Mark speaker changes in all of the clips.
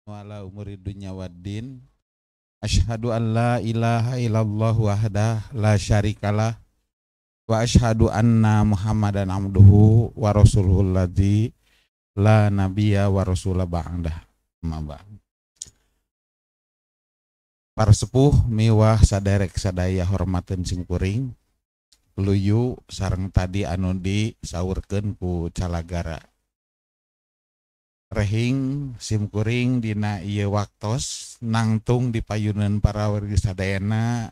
Speaker 1: Ala umuri dunya waddin. Asyhadu an la ilaha illallah wahdah la syarikalah wa asyhadu anna Muhammadan abduhu wa rasuluhu alladzi la nabiyya wa rasula ba'dah. Amma ba'd. Para sepuh miwah saderek sadaya hormateun simkuring luyu sareng tadi anu disaurkeun ku calagara. Rehing simkuring dina ieu waktos nangtung dipayuneun para wargi sadayana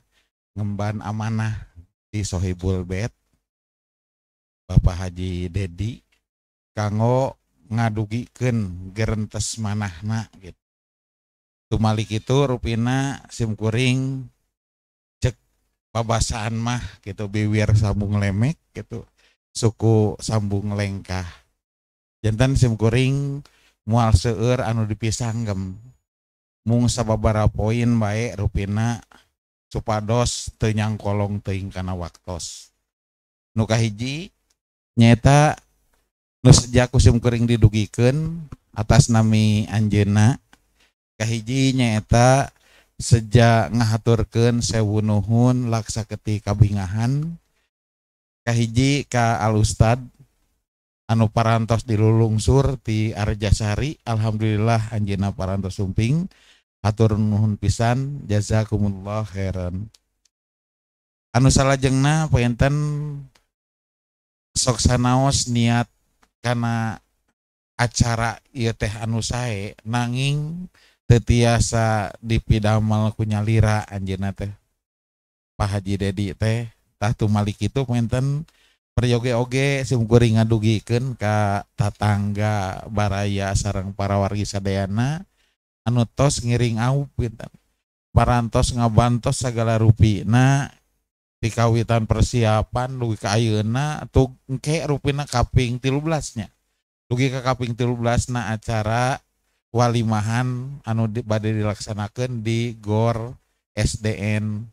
Speaker 1: ngemban amanah di Sohibul Bait Bapak Haji Dedi kanggo ngadugikeun gerentes manahna gitu. Tumalik itu rupina simkuring cek babasaan mah gitu biwir sambung lemek gitu suku sambung lengkah. Jantan simkuring mual seueur anu dipisanggem mung sababaraha poin bae rupina supados teu nyangkolong teuing kana waktos. Nu kahiji nyaeta nu sejak ku simkuring didugikeun atas nami anjeunna. Kahiji nyaeta sejak ngahaturkeun sewu nuhun laksaketi kabingahan. Kahiji ka Al Ustad anu parantos dilulungsur ti Arjasari, alhamdulillah anjeunna parantos sumping, hatur nuhun pisan, jazakumullah khairan. Anu salajengna panginten sok sanaos niat kana acara ieu teh anu sae nanging teu tiasa dipidamel ku nyalira anjeunna teh Pak Haji Dedi teh. Tah tumalik kitu panginten peryoge oge simkuring ngadugikeun ka tatangga baraya sareng para wargi sadayana anu tos ngiring aup pinten parantos ngabantos sagala rupina tikawitan persiapan dugi ka ayeuna tug engke rupina kaping 13 nya dugi ka kaping 13 na acara walimahan anu bade dilaksanakeun di Gor SDN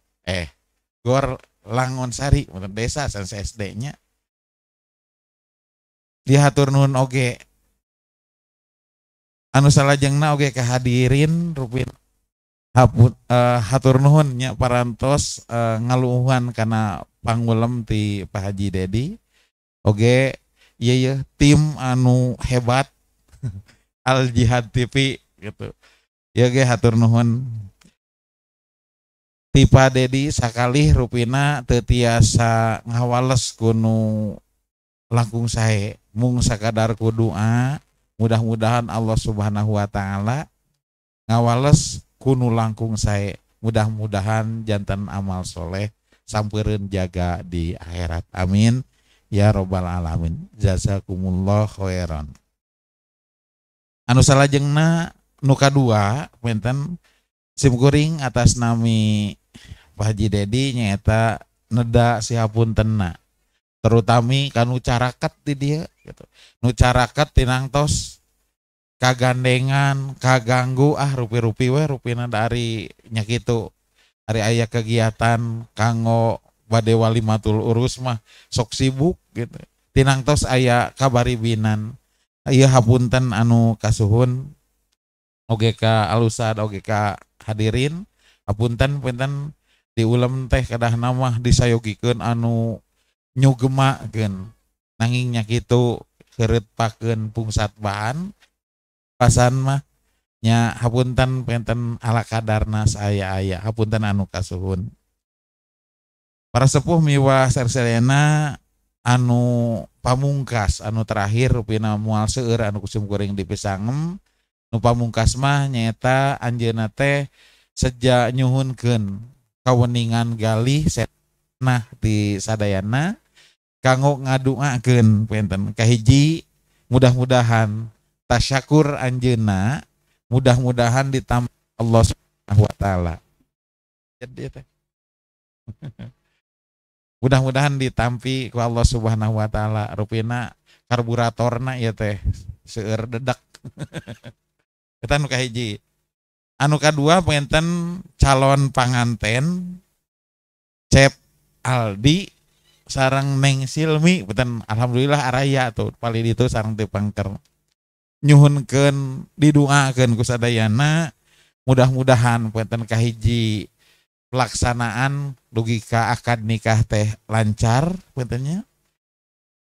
Speaker 1: Gor Langonsari desa sanes SD nya. Dihatur nuhun oge anu salajengna oge kehadirin rupin hatur nuhun nya parantos ngaluuhan kana pangulem ti Pak Haji Dedi oge ieu ye tim anu hebat Al Jihad TV gitu ieu ge hatur nuhun ti Pak Dedi sakalih rupina teu tiasa ngawales kunu langkung sae mung sakadar ku doa mudah-mudahan Allah Subhanahu wa taala ngawales kunu langkung sae, mudah-mudahan jantan amal soleh sampeureun jaga di akhirat, amin ya robbal alamin, jazakumullah khairan. Anu salajengna nu kadua punten simkuring atas nami Pak Haji Dedi nyaeta neda sihapuntenna terutami kanu carakat di dia gitu. Nu carakat tinangtos kagandengan, kaganggu ah rupi-rupi we rupina dari nya kitu. Ari aya kegiatan kanggo bade walimatul urus mah sok sibuk gitu. Tinangtos aya kabaribinan. Ieu hapunten anu kasuhun oge ka alusad oge ka hadirin hapunten punten diulem teh kadahna mah disayogikeun anu nyugemakeun nanging nya kitu heureut pakeun pungsat bahan pasan mah nya hapunten penten ala kadarna saaya-aya hapunten anu kasuhun. Para sepuh miwah sarsadayana anu pamungkas anu terakhir rupina moal seueur anu ku simkuring dipisangem nu pamungkas mah nyaeta anjeunna teh seja nyuhunkeun kaweningan galih nah di sadayana kanggo ngaduakeun punten kahiji mudah-mudahan tasyakur anjeunna mudah-mudahan ditambah Allah Subhanahu wa taala. Jadi teh mudah-mudahan ditampi ku Allah Subhanahu wa taala rupina karburatorna ieu teh seueur dedak. Eta nu kahiji. Anu kadua punten calon panganten Cep Aldi sareng Neng Silmi punten alhamdulillah araya tuh palih ditu sareng teu pangker. Nyuhunkeun diduakeun ku sadayana, mudah-mudahan punten kahiji pelaksanaan dugi ka akad nikah teh lancar puntennya,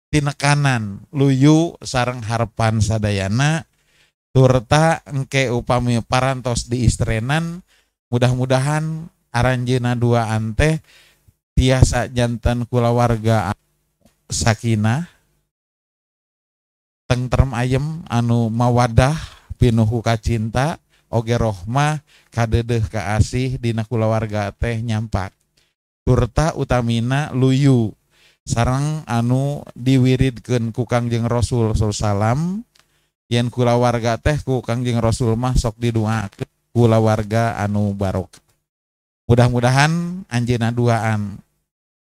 Speaker 1: tinekanan luyu sareng harapan sadayana, turta engke upami parantos diistrenan mudah-mudahan aranjeuna duaan teh tiasa janten kulawarga sakinah tentrem ayem anu mawadah pinuh ku kacinta oge rohmah kadedeh kaasih dina kulawarga teh nyampak, turta utamina luyu sareng anu diwiridkeun ku Kangjeng Rasul sallallahu alaihi wasallam, yen kulawarga teh ku Kangjeng Rasul mah sok diduakeun kulawarga anu barokah. Mudah-mudahan anjeunna duaan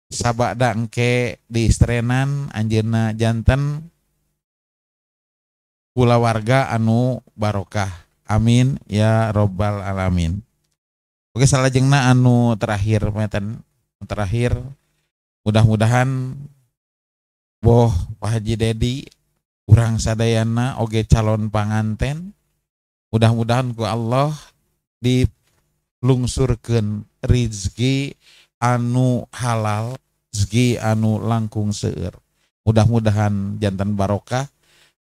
Speaker 1: sabada engke diistrenan anjeunna janten kulawarga anu barokah. Amin ya robbal alamin. Oke, salajengna anu terakhir punten, terakhir mudah-mudahan boh Pak Haji Dedi urang sadayana oge calon panganten mudah-mudahan ku Allah dilungsurkeun rizki anu halal, rizki anu langkung seueur. Mudah-mudahan janten barokah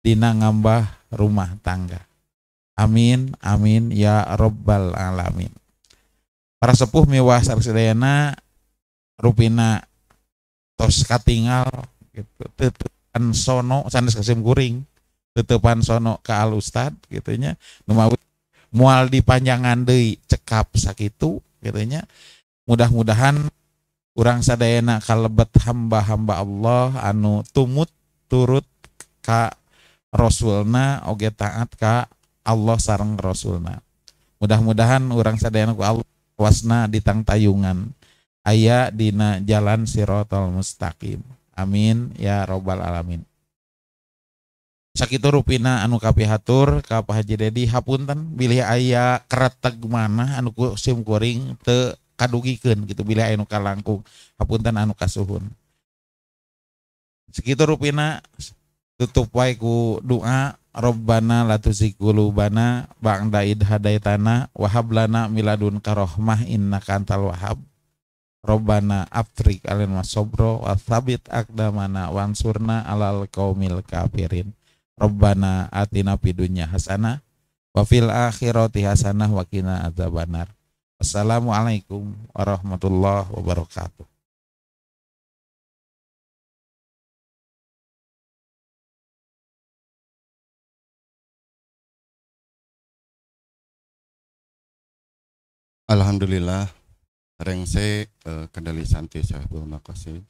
Speaker 1: dina ngambah rumah tangga. Amin amin ya robbal alamin. Para sepuh miwah sadayana rupina tos katingal gitu, tetepan sono sanes kasim kuring, tetepan sono ka al ustad gitu nya, numawi moal dipanjangan deui cekap sakitu gitu nya. Mudah-mudahan urang sadayana kalebet hamba-hamba Allah anu tumut turut ka Rasulna oge taat ka Allah sareng Rasulna. Mudah-mudahan urang sadayana ku Allah wasna ditangtayungan aya dina jalan siratal mustaqim. Amin ya robbal alamin. Sakitu rupina anu kapihatur ka Pak Haji Dedi, hapunten bilih aya kereteg manah anu ku sim kuring teu kadugikeun gitu, bilih aya nu kalangkung, hapunten anu kasuhun. Sakitu rupina, tutup wae ku doa Rabbana la tuzigh qulubana ba'da idh hadaitana wa hab lana min ladunka rahmah innaka antal wahhab. Rabbana afriq alaina sabra wa tsabit aqdamana wansurna alal qaumil kafirin. Rabbana atina fid dunya hasanah wa fil akhirati hasanah wa qina adzabannar. Wassalamualaikum warahmatullahi wabarakatuh.
Speaker 2: Alhamdulillah rengse kendali santi sahibul maqasid.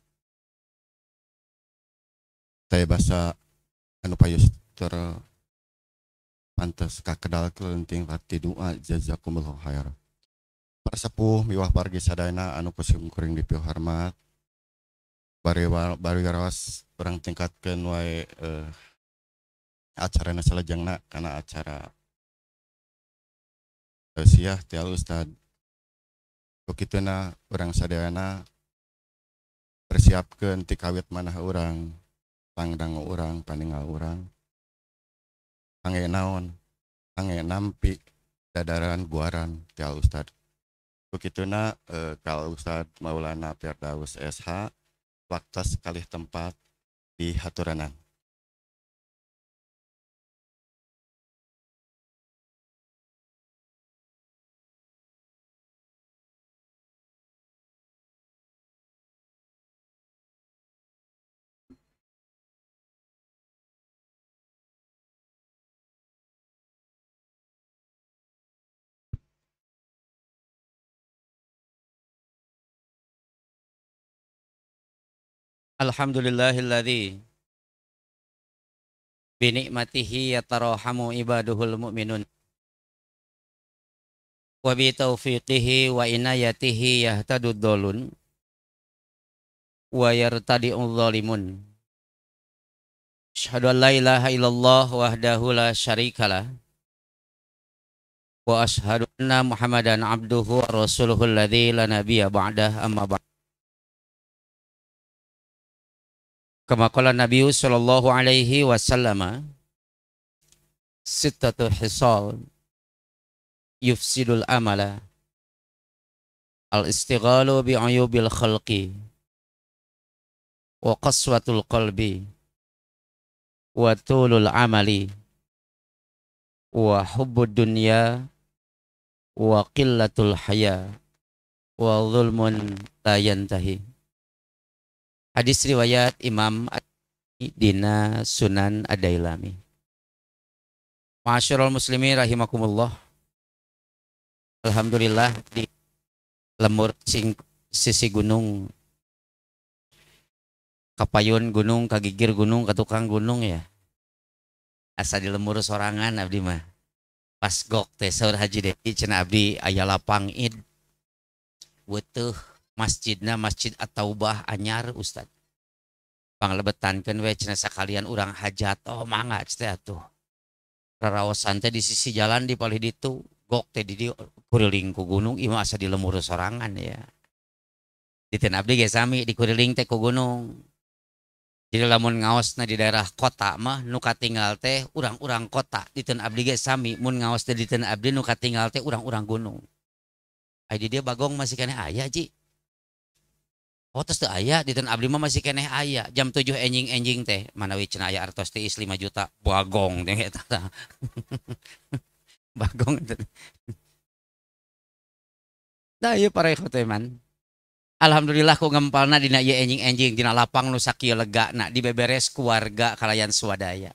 Speaker 2: Teh basa anu payus ter pantes kakedal kelenting hati doa jazakumullahu khair. Para sepuh miwah pargi sadayana anu kusim kuring dipihormat. Bari rawas urang tingkatkeun wae acarana salajengna kana acara tausiah ti al ustad. Kukituna urang sadayana persiapkeun ti kawit manah urang, pangdang urang, paningal urang. Pange naon, pange nampi dadaran guaran ti al ustad. Kukituna kal ustad Maulana Firdaus SH waktos kalih tempat di haturanan.
Speaker 3: Alhamdulillahilladzi bi ni'matihi yatarahamu ibaduhul mu'minun wa bi taufiqihi wa inayatihi yahtadud dolun wa yartadi'ul zalimun. Asyhadu an la ilaha illallah wahdahu la syarikalah wa asyhadu anna Muhammadan abduhu wa rasuluhu alladzi la nabiyya ba'dah, amma ba'd. Kama qala Nabi sallallahu alaihi wasallam, Sittatu hisal yufsidul amala. Al-istighalu bi'uyubil khalqi wa qaswatul qalbi wa tulul amali wa hubbud dunya wa qillatul haya wa zulmun la yantahi. Hadis riwayat Imam Dina Sunan Ad-Dailami. Ma'asyiral muslimin rahimakumullah. Alhamdulillah di lemur sisi gunung, kapayun gunung, kagigir gunung, katukang gunung ya. Asa di lemur sorangan abdi mah. Pas gok teh saur Haji Dedi cenah abdi aya lapang id. Weteuh masjidna Masjid At-Taubah anyar Ustad. Panglebetankeun we cenah sakalian urang hajat, oh mangga teh atuh. Raraosan teh di sisi jalan di palih ditu, gok teh di kuriling ku gunung, ieu mah asa di lemur sorangan ya. Di teu abdi ge sami di kuriling teh ku gunung. Jadi lamun ngaosna di daerah kota mah nu katinggal teh urang-urang kota, di teu abdi ge sami mun ngaos teh di teu abdi nu katinggal teh urang-urang gunung. Ai di dieu bagong masih keneh aya ji. Oh tos teu aya di teu abdi mah masih keneh aya. Jam 7 enjing-enjing teh manawi cenah aya artos teh 5 juta bagong teh eta. Bagong teh. Nah ieu pareho teh man. Alhamdulillah ku ngempalna dina ieu enjing-enjing dina lapang nu sakieu legana dibeberes ku warga kalayan swadaya.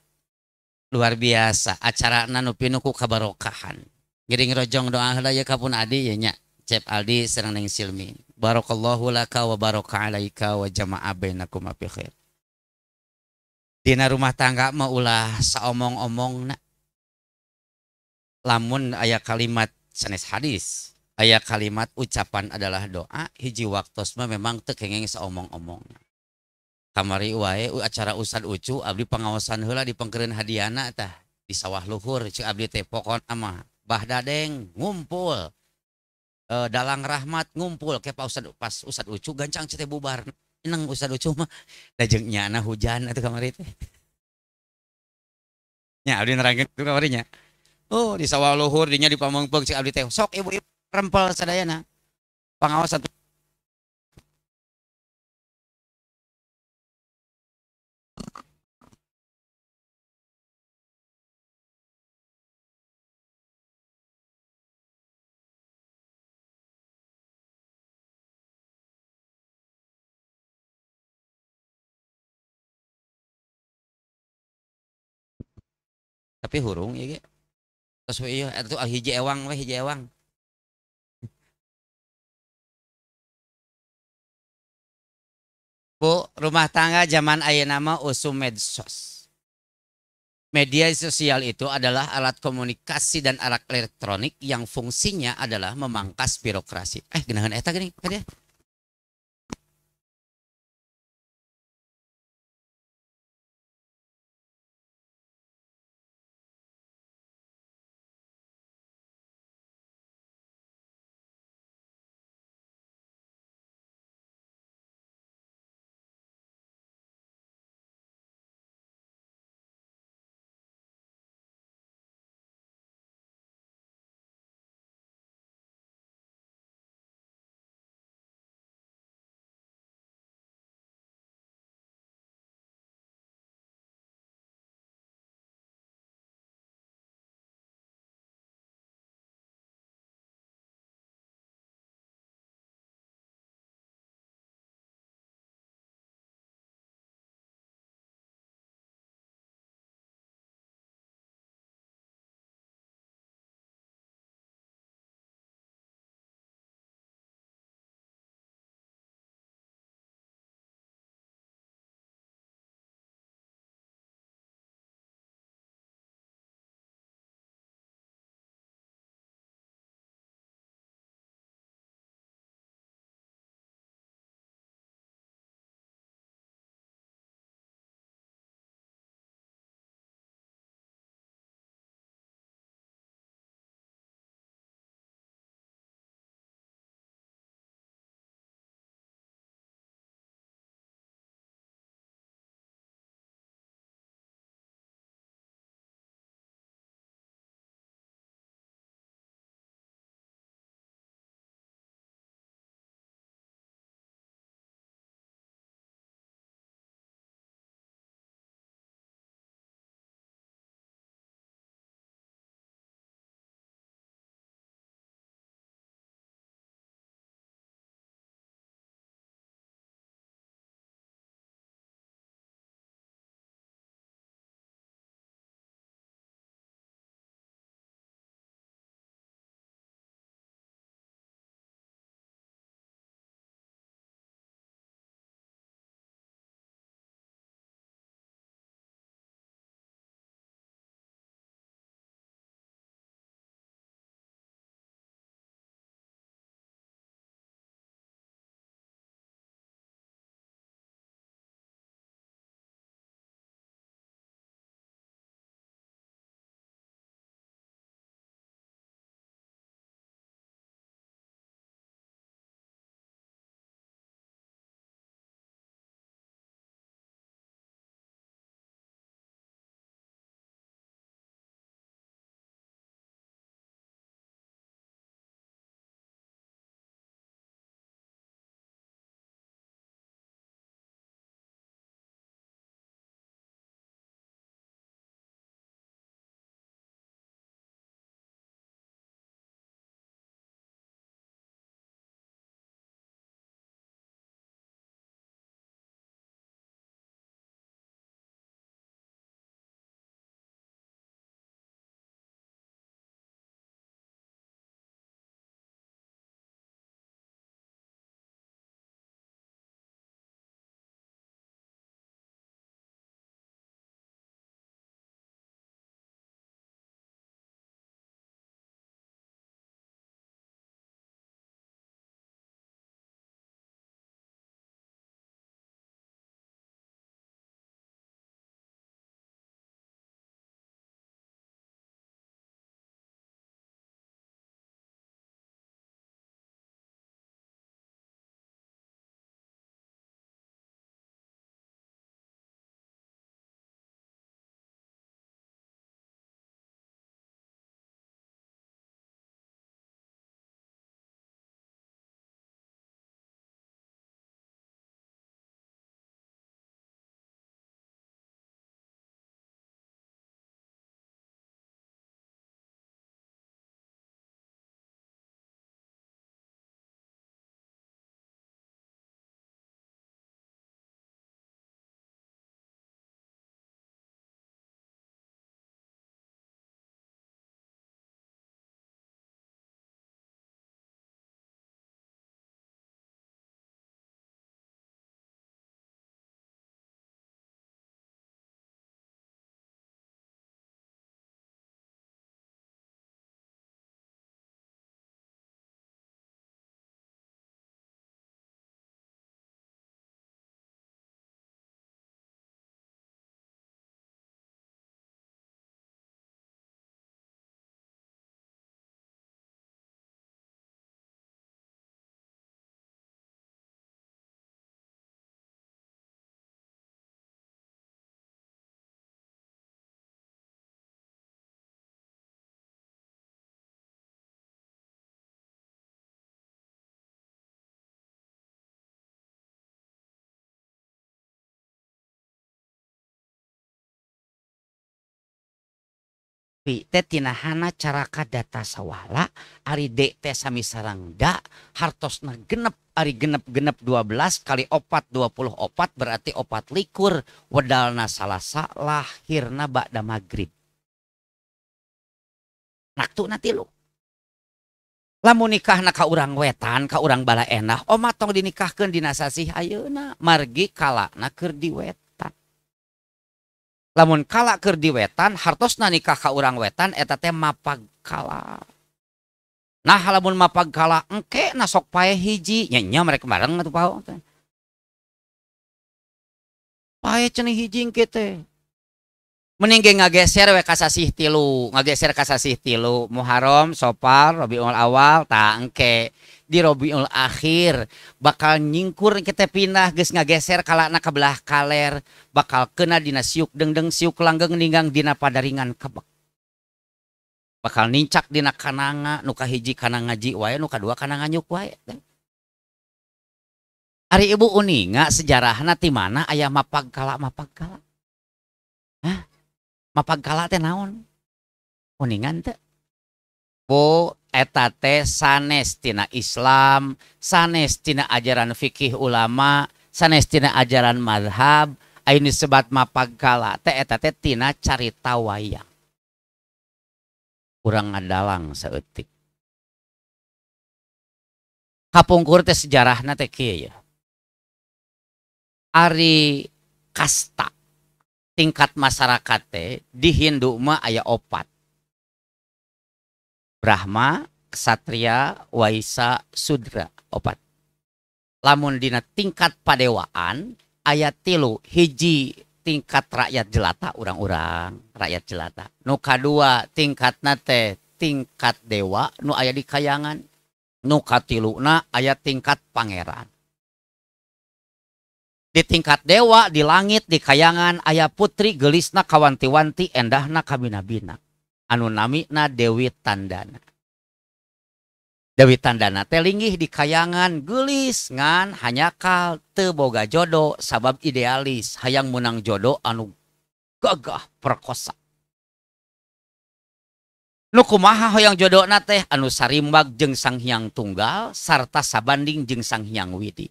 Speaker 3: Luar biasa acarana nu pinuh ku kabarokahan. Ngiring rojong doa heula ye ka pun adi ye nya. Cep Aldi sareng Neng Silmi. Barakallahu laka wa baraka alaika wa jama'a bainakum fi khair. Dina rumah tangga mah ulah saomong-omongna. Lamun aya kalimat sanes hadis, aya kalimat ucapan adalah doa, hiji waktos mah memang teu kengeng saomong-omong. Kamari wae acara Ustad Ucu abdi pangaosan heula di pengkereun hadiana tah di sawah luhur ceuk abdi teh pokona mah Bah Dadeng ngumpul, Dalang Rahmat ngumpul ke Pak Ustad, pas Ustad Ucu gancang teh bubar. Neng Ustad Ucu mah da jeung nyana hujan atuh kamari teh. Nya abdi nerangkeun tu kamari nya. Oh di sawah luhur dinya di pamengpeung ceuk abdi teh sok ibu-ibu rempel sadayana. Pangaosan tapi hurung ieu ge. Terus we ieu eta hiji ewang we hiji ewang. Bu, rumah tangga zaman ayeuna mah usum medsos. Media sosial itu adalah alat komunikasi dan alat elektronik yang fungsinya adalah memangkas birokrasi. Geunaheun eta geuning ka dieu. Pi teh tinahana caraka data sawala ari D teh sami sareng da hartosna genep ari genep-genep 12 kali 4 24 berarti 24 wedalna Salasa lahirna ba'da maghrib. Naktuna 3. Lamun nikahna ka urang wetan ka urang bala enah omat tong dinikahkeun dina sasih ayeuna margi kalana keur di wetan. Lamun kala keur di wetan hartosna nikah ka urang wetan eta teh mapag kala. Nah lamun mapag kala engke na sok paeh hiji nya nya mereka bareng atuh paho teh. Paeh cenah hiji engke teh. Mending ge ngageser we ka sasih 3, ngageser ka sasih 3, Muharram, Sopar, Rabiul Awal, tah engke di Rabiul Akhir bakal nyingkur kita pindah geus ngageser kalana ka belah kaler, bakal kena dina siuk dengdeng siuk langgeng ninggang dina padaringan kebek. Bakal nincak dina kananga, nu kahiji kana ngaji wae, nu kadua kana nganyuk wae. Ari ibu uninga sejarahna ti mana aya mapag kala mapag kala? Hah? Mapag kala teh naon? Uningan teh? Bu eta teh sanes tina Islam, sanes tina ajaran fikih ulama, sanes tina ajaran mazhab, aya disebat mapag kala teh eta teh tina carita wayang. Urang ngadalang saeutik. Kapungkur teh sejarahna teh kieu ya. Ari kasta tingkat masyarakat teh di Hindu mah aya 4. Brahma, Ksatria, Waisa, Sudra, 4. Lamun dina tingkat padewaan aya 3, hiji tingkat rakyat jelata urang-urang rakyat jelata. Nu kadua tingkatna teh tingkat dewa nu aya di kayangan. Nu katiluna aya tingkat pangeran. Di tingkat dewa di langit di kayangan aya putri gelisna kawanti-wanti endahna kabina-bina anu namina Dewi Tandana. Dewi Tandana teh linggih di kayangan gelis ngan hanyakal teu boga jodo sabab idealis hayang menang jodo anu gagah perkosa. Nu kumaha hoyong jodona teh anu sarimbag jeung Sang Hyang Tunggal sarta sabanding jeung Sang Hyang Widi.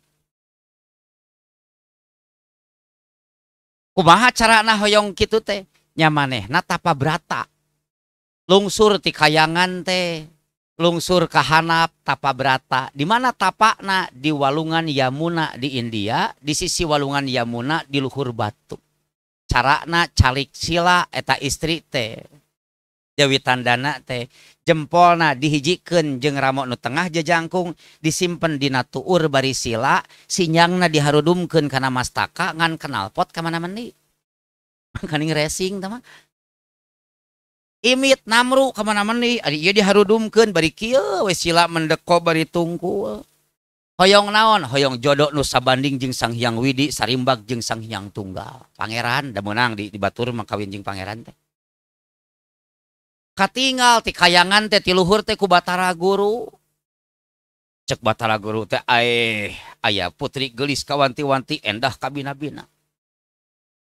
Speaker 3: Kumaha carana hoyong kitu teh? Nya manehna tapa brata. Lungsur ti kayangan teh, lungsur ka hanap tapa brata. Di mana tapakna? Di walungan Yamuna di India, di sisi walungan Yamuna di luhur batu. Carana calik sila eta istri teh. Dewi Tandana teh jempolna dihijikeun jeung ramo nu tengah jejangkung disimpen dina tuur bari sila sinyangna diharudumkeun kana mastaka ngan knalpot ka mana meni kaning racing tah mah imit namru ka mana meni ari ieu diharudumkeun bari kieu we sila mendeko bari tungkul hoyong naon hoyong jodoh nu sabanding jeung Sang Hyang Widi sarimbag jeung Sang Hyang Tunggal pangeran da meunang di batur mah kawin jeung pangeran teh. Katingal ti kayangan teh ti luhur teh ku Batara Guru. Cek Batara Guru teh aeh aya putri gelis kawanti-wanti endah kabina-bina.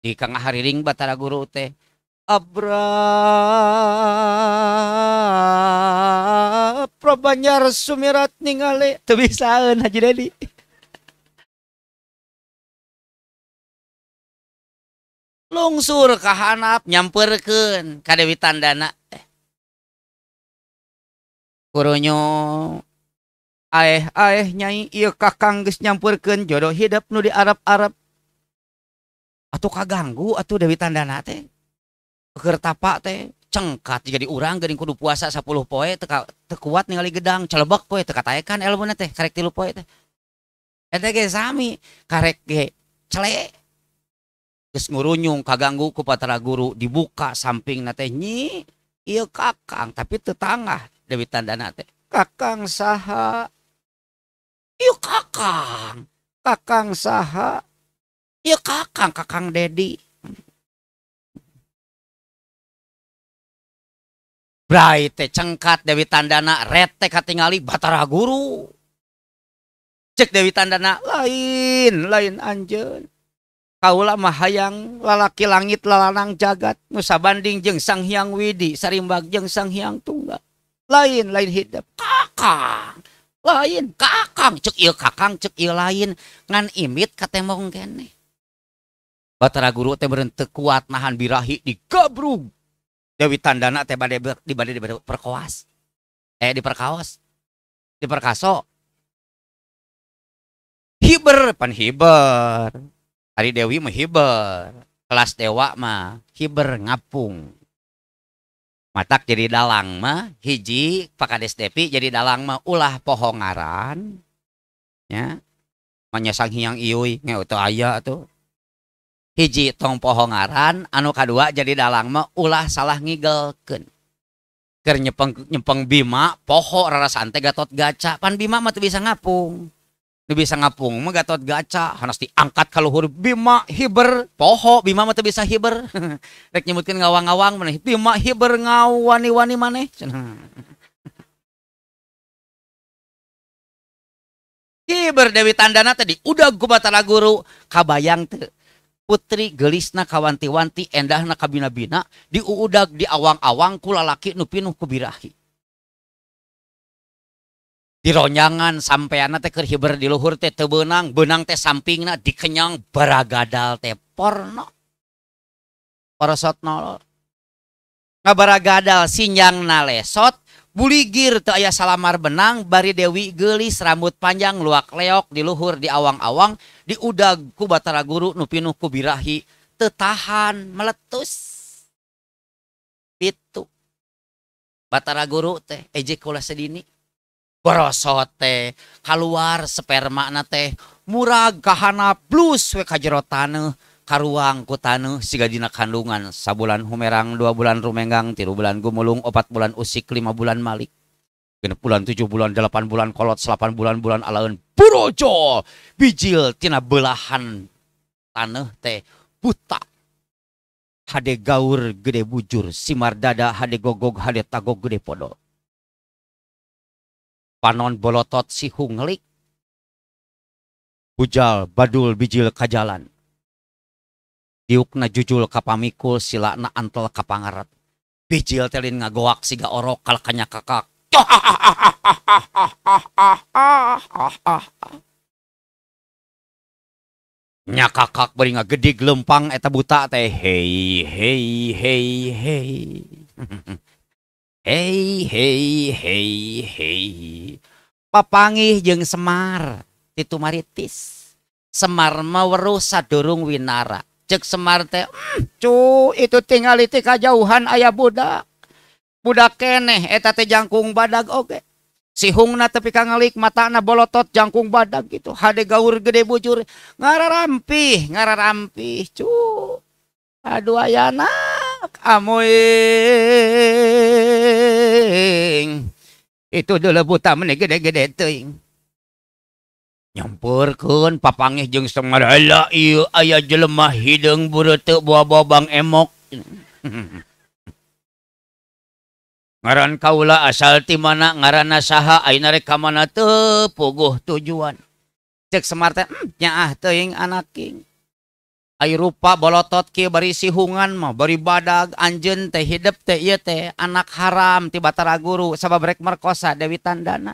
Speaker 3: Di kangahariring Batara Guru teh abra probanyar sumirat ningale teu bisaeun Haji Dedi. Lungsur ka hanap nyamperkeun ka Dewi Tandana. Kuronyo aeh aeh nyai ieu kakang geus nyamperkeun jodoh hidup nu di Arab-Arab. Atuh kaganggu atuh Dewi Tandana teh. Keur tapa teh cengkat jadi urang geuning kudu puasa 10 poe teu kuat ningali gedang celebek poe teu kataekan elmuna teh karek 3 poe teh. Eta ge sami karek ge cele. Geus ngurunyung kaganggu ku Batara Guru dibuka sampingna teh nyi ieu kakang tapi teu tangah. Dewi Tandana teh kakang saha ieu kakang kakang saha ieu kakang kakang Dedi. Brai teh cengkat Dewi Tandana ret teh katingali Batara Guru. Cek Dewi Tandana lain lain anjeun Kaula mah hayang lalaki langit lalanang jagat nu sabanding jeung Sang Hyang Widi sarimbag jeung Sang Hyang Tunggal. Lain lain hidep kakang. Lain kakang cek ieu kakang cek ieu lain ngan imit katemong keneh. Batara Guru teh meureun teu kuat nahan birahi digabrug. Dewi Tandana teh bade di perkoas. Diperkaos. Diperkaso. Hiber pan hiber. Ari Dewi mah hiber, kelas dewa mah hiber ngapung. Matak jadi dalang mah hiji Pak Kades Depi jadi dalang mah ulah poho ngaran. Ya. Manya Sang Hyang Iyuy nge teu aya atuh. Hiji tong poho ngaran, anu kadua jadi dalang mah ulah salah ngigelkeun. Keur nyepeng Bima poho rarasaan teh Gatot Gaca, pan Bima mah teu bisa ngapung. Nu bisa ngapung mah Gatot Gaca hanas diangkat ka luhur Bima hiber poho Bima mah teu bisa hiber. Rek nyebutkeun ngawang-ngawang maneh Bima hiber ngawani-wani maneh. Hiber Dewi Tandana teh diudag ku Batara Guru kabayang teu putri geulisna kawanti-wanti endahna kabina-bina diuudag di awang-awang ku lalaki nu pinuh ku birahi. Dironyangan sampeanna teh keur hiber di luhur teh teu beunang, beunang teh sampingna dikenyang baragadal teh porno. Porosotno. Ngabaragadal sinjangna lesot, buligir teu aya salamar benang, bari Dewi geulis rambut panjang luak leok di luhur di awang-awang, diudag ku Batara Guru nu pinuh ku birahi, teu tahan meletus. Pitu. Batara Guru teh ejakulasi dini. Borosot teh kaluar sperma na teh murag kahana blus we ka jero taneuh karuang ku taneuh siga dina kandungan sabulan humerang 2 bulan rumenggang 3 bulan gumulung 4 bulan usik 5 bulan malik 6 bulan 7 bulan 8 bulan kolot 8 bulan bulan alaeun burojo bijil tina belahan taneuh teh buta hade gaur gede bujur simar dada hade gogog hade tagog gede podo. Panon bolotot si hunglik bujal badul bijil kajalan diukna jujul kapamikul silakna antel kapangarat bijil telin ngagoak siga orok kalkanya kakak. Nyakakak bari ngagedig lempang eta buta teh hei hei hei hei. Hei hei hei hei. Papangih jeung Semar titu maritis. Semar mah weruh sadurung winara. Cek Semar teh, cu itu tingali ti kajauhan aya budak. Budak keneh eta teh jangkung badag oge. Sihungna tepi ka ngelik matana bolotot jangkung badag gitu. Hade gaur gede bujur ngararampih, ngararampih cu. Aduh ayana amuing itu dulu buta meni gede-gede teuing nyampurkeun papangih jeung Semar ala ieu aya jelema hideung bureuteu bawa-bawa bang emok. Ngaran kaula asal ti mana ngaranna saha ayeuna rek ka mana teu puguh tujuan. Cek Semar teh nyaah teuing anaking. Ai rupa bolotot kieu bari sihungan mah bari badag anjeun teh hidep teh ieu teh anak haram ti Batara Guru sabab rek merkosa Dewi Tandana.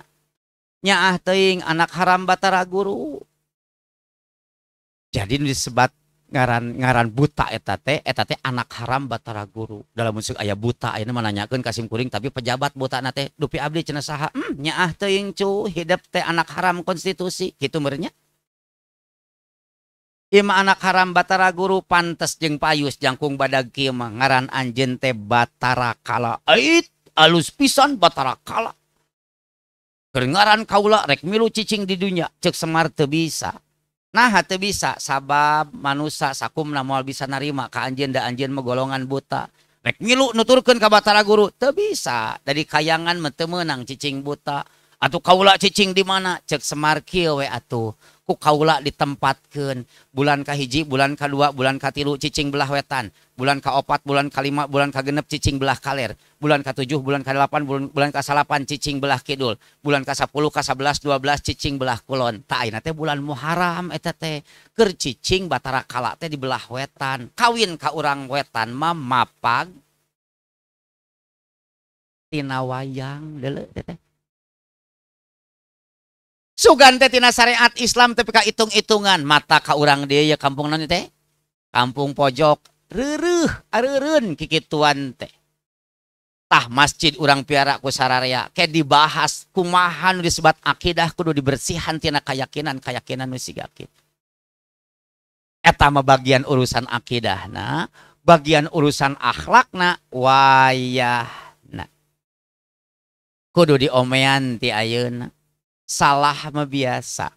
Speaker 3: Nyaah teuing anak haram Batara Guru. Jadi nu disebat ngaran buta eta teh anak haram Batara Guru. Dalam musik aya buta ayeuna mah nanyakeun ka sim kuring tapi pejabat butana teh dupi abdi cenah saha? Nyaah teuing cu hidep teh anak haram konstitusi kitu meureun nya. Ieu mah anak haram Batara Guru pantes jeung payus jangkung badag kieu mah ngaran anjeun teh Batara Kala. Ait alus pisan Batara Kala. Keur ngaran kaula rek milu cicing di dunya cek Semar teu bisa. Nah teu bisa sabab manusa sakumna moal bisa narima ka anjeun da anjeun mah golongan buta. Rek milu nuturkeun ka Batara Guru teu bisa. Dari kayangan mah teu meunang cicing buta. Atuh kaula cicing di mana? Cek Semar kieu we atuh. Ku kaula ditempatkeun bulan kahiji, bulan kadua, bulan katilu cicing belah wetan, bulan kaopat, bulan kalima, bulan kagenep cicing belah kaler, bulan katujuh, bulan kadelapan, bulan kasalapan cicing belah kidul, bulan ka-10, ka-11, 12 cicing belah kulon. Tah ayeuna teh bulan Muharram eta teh keur cicing Batara Kala teh di belah wetan. Kawin ka urang wetan mah mapag tina wayang deuleu teh. Sugan teh tina syariat Islam tapi ka hitung-hitungan mata ka urang dieu ya kampung naon teh? Kampung pojok reureuh areureun kikituan teh. Tah masjid urang piara ku sararea ke dibahas kumaha nu disebat akidah kudu dibersihan tina keyakinan-keyakinan nu siga kitu. Eta mah bagian urusan akidahna, bagian urusan akhlakna wayahna. Kudu diomean ti ayeuna. Salah mah biasa.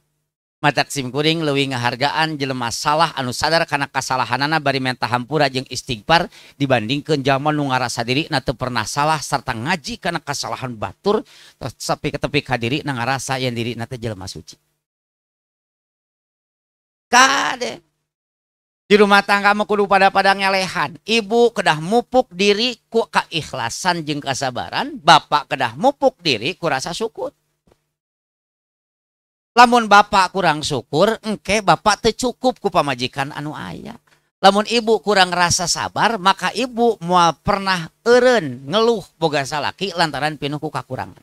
Speaker 3: Matak simkuring leuwih ngahargaan jelema salah anu sadar kana kasalahanana bari menta hampura jeung istighfar dibandingkeun jalma nu ngarasa dirina teu pernah salah sarta ngaji kana kasalahan batur tapi tepi ka dirina ngarasa yen dirina teh jelema suci. Kade di rumah tangga mah kudu pada-pada ngelehan. Ibu kedah mupuk diri ku keikhlasan jeung kasabaran, bapak kedah mupuk diri ku rasa syukur. Lamun bapak kurang syukur, engke bapak teu cukup ku pamajikan anu aya. Lamun ibu kurang rasa sabar, maka ibu moal pernah eureun ngeluh boga salaki lantaran pinuh ku kakurangan.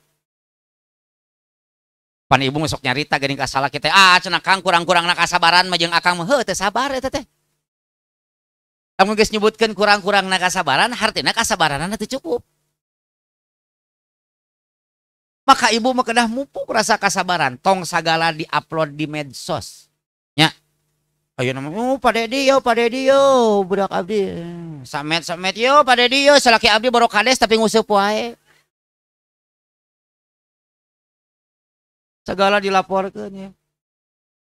Speaker 3: Pan ibu sok nyarita geuning ka salaki teh, ah cenah kang kurang-kurangna kasabaran mah jeung akang mah heuh teu sabar eta teh. Lamun geus nyebutkeun kurang-kurangna kasabaran, hartina kasabaranna teu cukup. Maka ibu mah kedah mupuk rasa kasabaran, tong sagala diupload di medsos. Nya. Ayeuna mah oh Pak Dedi yo, Pak Dedi yo, budak abdi. Samet-samet yo Pak Dedi yo, salaki abdi borok kades tapi nguseup wae. Segala dilaporkeun ya.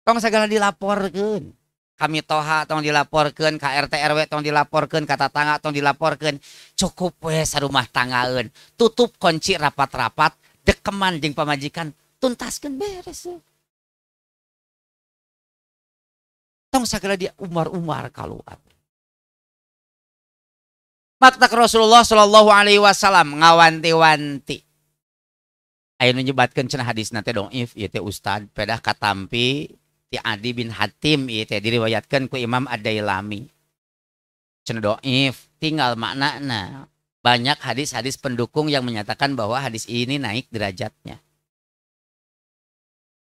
Speaker 3: Tong segala dilaporkeun. Kami toha tong dilaporkeun, ka RT RW tong dilaporkeun, ka tatangga tong dilaporkeun. Cukup we sarumah tanggaeun. Tutup kunci rapat-rapat. Dekeman jeung pamajikan tuntaskeun beres. Tong sagala dia umar-umar kaluar. Maktak Rasulullah sallallahu alaihi wasallam ngawanti-wanti. Aya nu nyebatkeun cenah hadisna teh dhaif ieu teh ustad pedah katampi ti Adi bin Hatim ieu teh diriwayatkeun ku Imam Ad-Dailami. Cenah dhaif tinggal maknana. Banyak hadis-hadis pendukung yang menyatakan bahwa hadis ini naik derajatnya.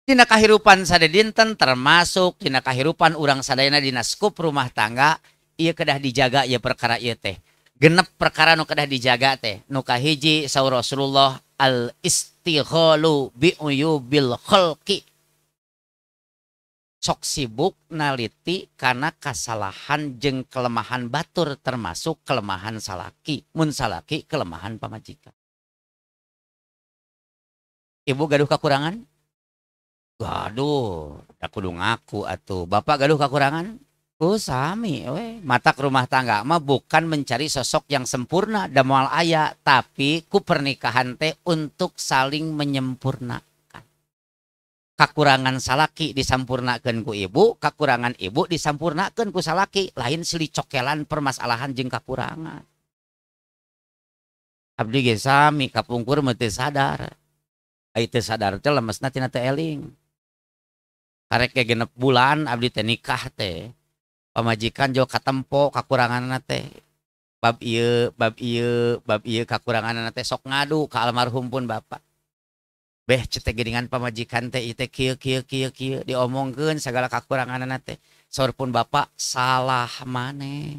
Speaker 3: Dina kahirupan sadedinten termasuk dina kahirupan urang sadayana dina skup rumah tangga ieu kedah dijaga ieu perkara ieu teh. Genep perkara nu kedah dijaga teh. Nu kahiji saur Rasulullah al istighalu bi uyubil khalqi. Sok sibuk naliti karena kasalahan jeung kelemahan batur termasuk kelemahan salaki, mun salaki kelemahan pamajikan. Ibu gaduh kakurangan? Gaduh, da kudu ngaku atuh. Bapak gaduh kakurangan? Ku sami we. Matak rumah tangga mah bukan mencari sosok yang sempurna da moal aya, tapi ku pernikahan teh untuk saling menyempurna. Kakurangan salaki disampurnakeun ku ibu, kakurangan ibu disampurnakeun ku salaki, lain silih cokelan permasalahan jeung kakurangan. Abdi ge sami kapungkur mah teu sadar. Ai teu sadar teh lemesna tina teu eling. Karek ge 6 bulan abdi teh nikah teh. Pamajikan jauh katempo kakuranganna teh. Bab ieu, bab ieu, bab ieu kakuranganna teh sok ngadu ka almarhum pun bapak. Beh cete geuningan pamajikan teh ieu teh kieu kieu kieu kieu diomongkeun sagala kakuranganna teh. Saur pun bapak salah maneh.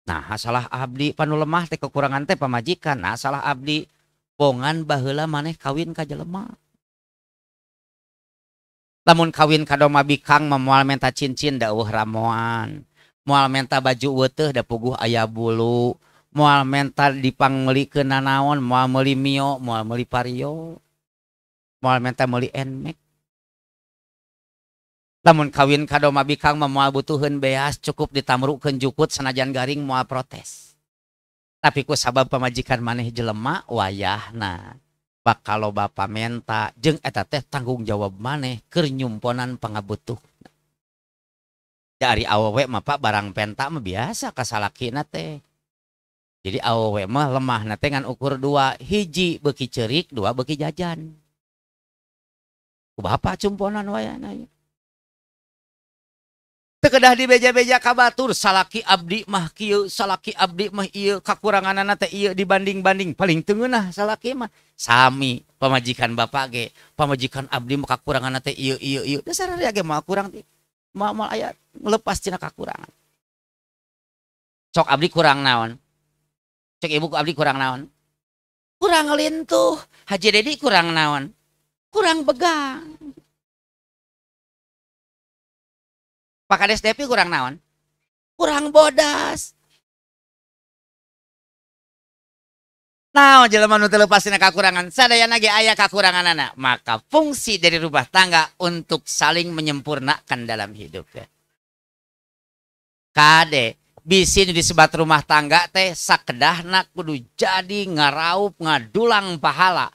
Speaker 3: Nah salah abdi panu lemah teh kekurangan teh pamajikan. Nah salah abdi bongan baheula maneh kawin ka jelema. Lamun kawin ka domba bikang mah moal menta cincin da eueuh ramoan. Moal menta baju weuteuh da puguh aya bulu. Moal menta dipangmeulikeun nanaon, moal meuli Mio, moal meuli Vario, moal menta meuli Nmax. Lamun kawin ka domba bikang mah moal butuheun beas, cukup ditamrukeun jukut sanajan garing moal protes. Tapi ku sabab pamajikan maneh jelema wayahna. Bakal loba pamenta jeung eta teh tanggung jawab maneh keur nyumponan pangabutuh. Dari awewe mah Pak barang penta mah biasa ka salakina teh. Jadi awewe mah lemahna teh ngan ukur dua, hiji beuki ceurik, dua beuki jajan. Ku bapak cumponan wayana. Teu kedah dibeja-beja ka batur, salaki abdi mah kieu, salaki abdi mah ieu, kakuranganana teh ieu dibanding-banding paling teu ngeunah salaki mah. Sami pamajikan bapak ge, pamajikan abdi mah kakuranganana teh ieu ieu ieu. Dasar ge mah kurang teh. Moal aya ngelepas tina kakurangan. Sok abdi kurang naon? Cek ibu abdi kurang naon? Kurang lintuh. Haji Dedi kurang naon? Kurang begang. Pak Kades Depi kurang naon? Kurang bodas. Naon jelema nu teu lepas tina kakurangan, sadayana ge aya kakuranganana. Maka fungsi dari rumah tangga untuk saling menyempurnakan dalam hidup ya. Kade bisi nu disebat rumah tangga teh sakedahna kudu jadi ngaraup ngadulang pahala.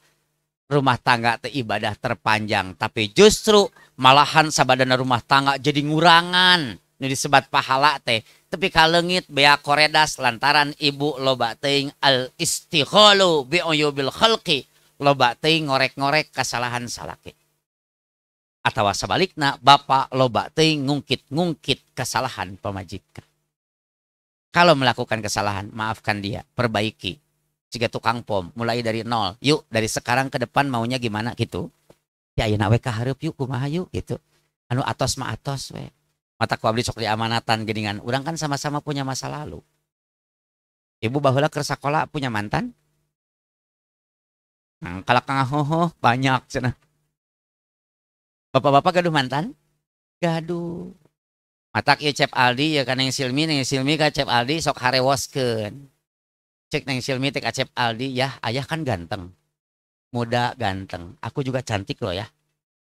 Speaker 3: Rumah tangga teh ibadah terpanjang, tapi justru malahan sabadana rumah tangga jadi ngurangan nu disebat pahala teh. Tapi kaleungit bea koredas lantaran ibu loba teuing al istighalu bi uyubil khalqi, loba teuing ngorek-ngorek kasalahan salaki. Atawa sabalikna bapak loba teuing ngungkit-ngungkit kesalahan pamajikan. Kalau melakukan kesalahan, maafkan dia, perbaiki. Jika tukang pom, mulai dari nol. Yuk, dari sekarang ke depan maunya gimana gitu. Ya ayeuna we ka hareup yuk, kumaha yuk gitu. Anu atos mah atos we. Mata ku abdi sok diamanatan geuningan. Urang kan sama-sama punya masa lalu. Ibu baheula keur sakola punya mantan? Nah, kalak ngahoho banyak cenah. Bapak-bapak gaduh mantan? Gaduh. Matak ieu Cep Aldi ya ka Neng Silmi, Neng Silmi ka Cep Aldi sok harewoskeun. Cek Neng Silmi teh ka Cep Aldi, ya ayah kan ganteng. Muda ganteng. Aku juga cantik loh ya.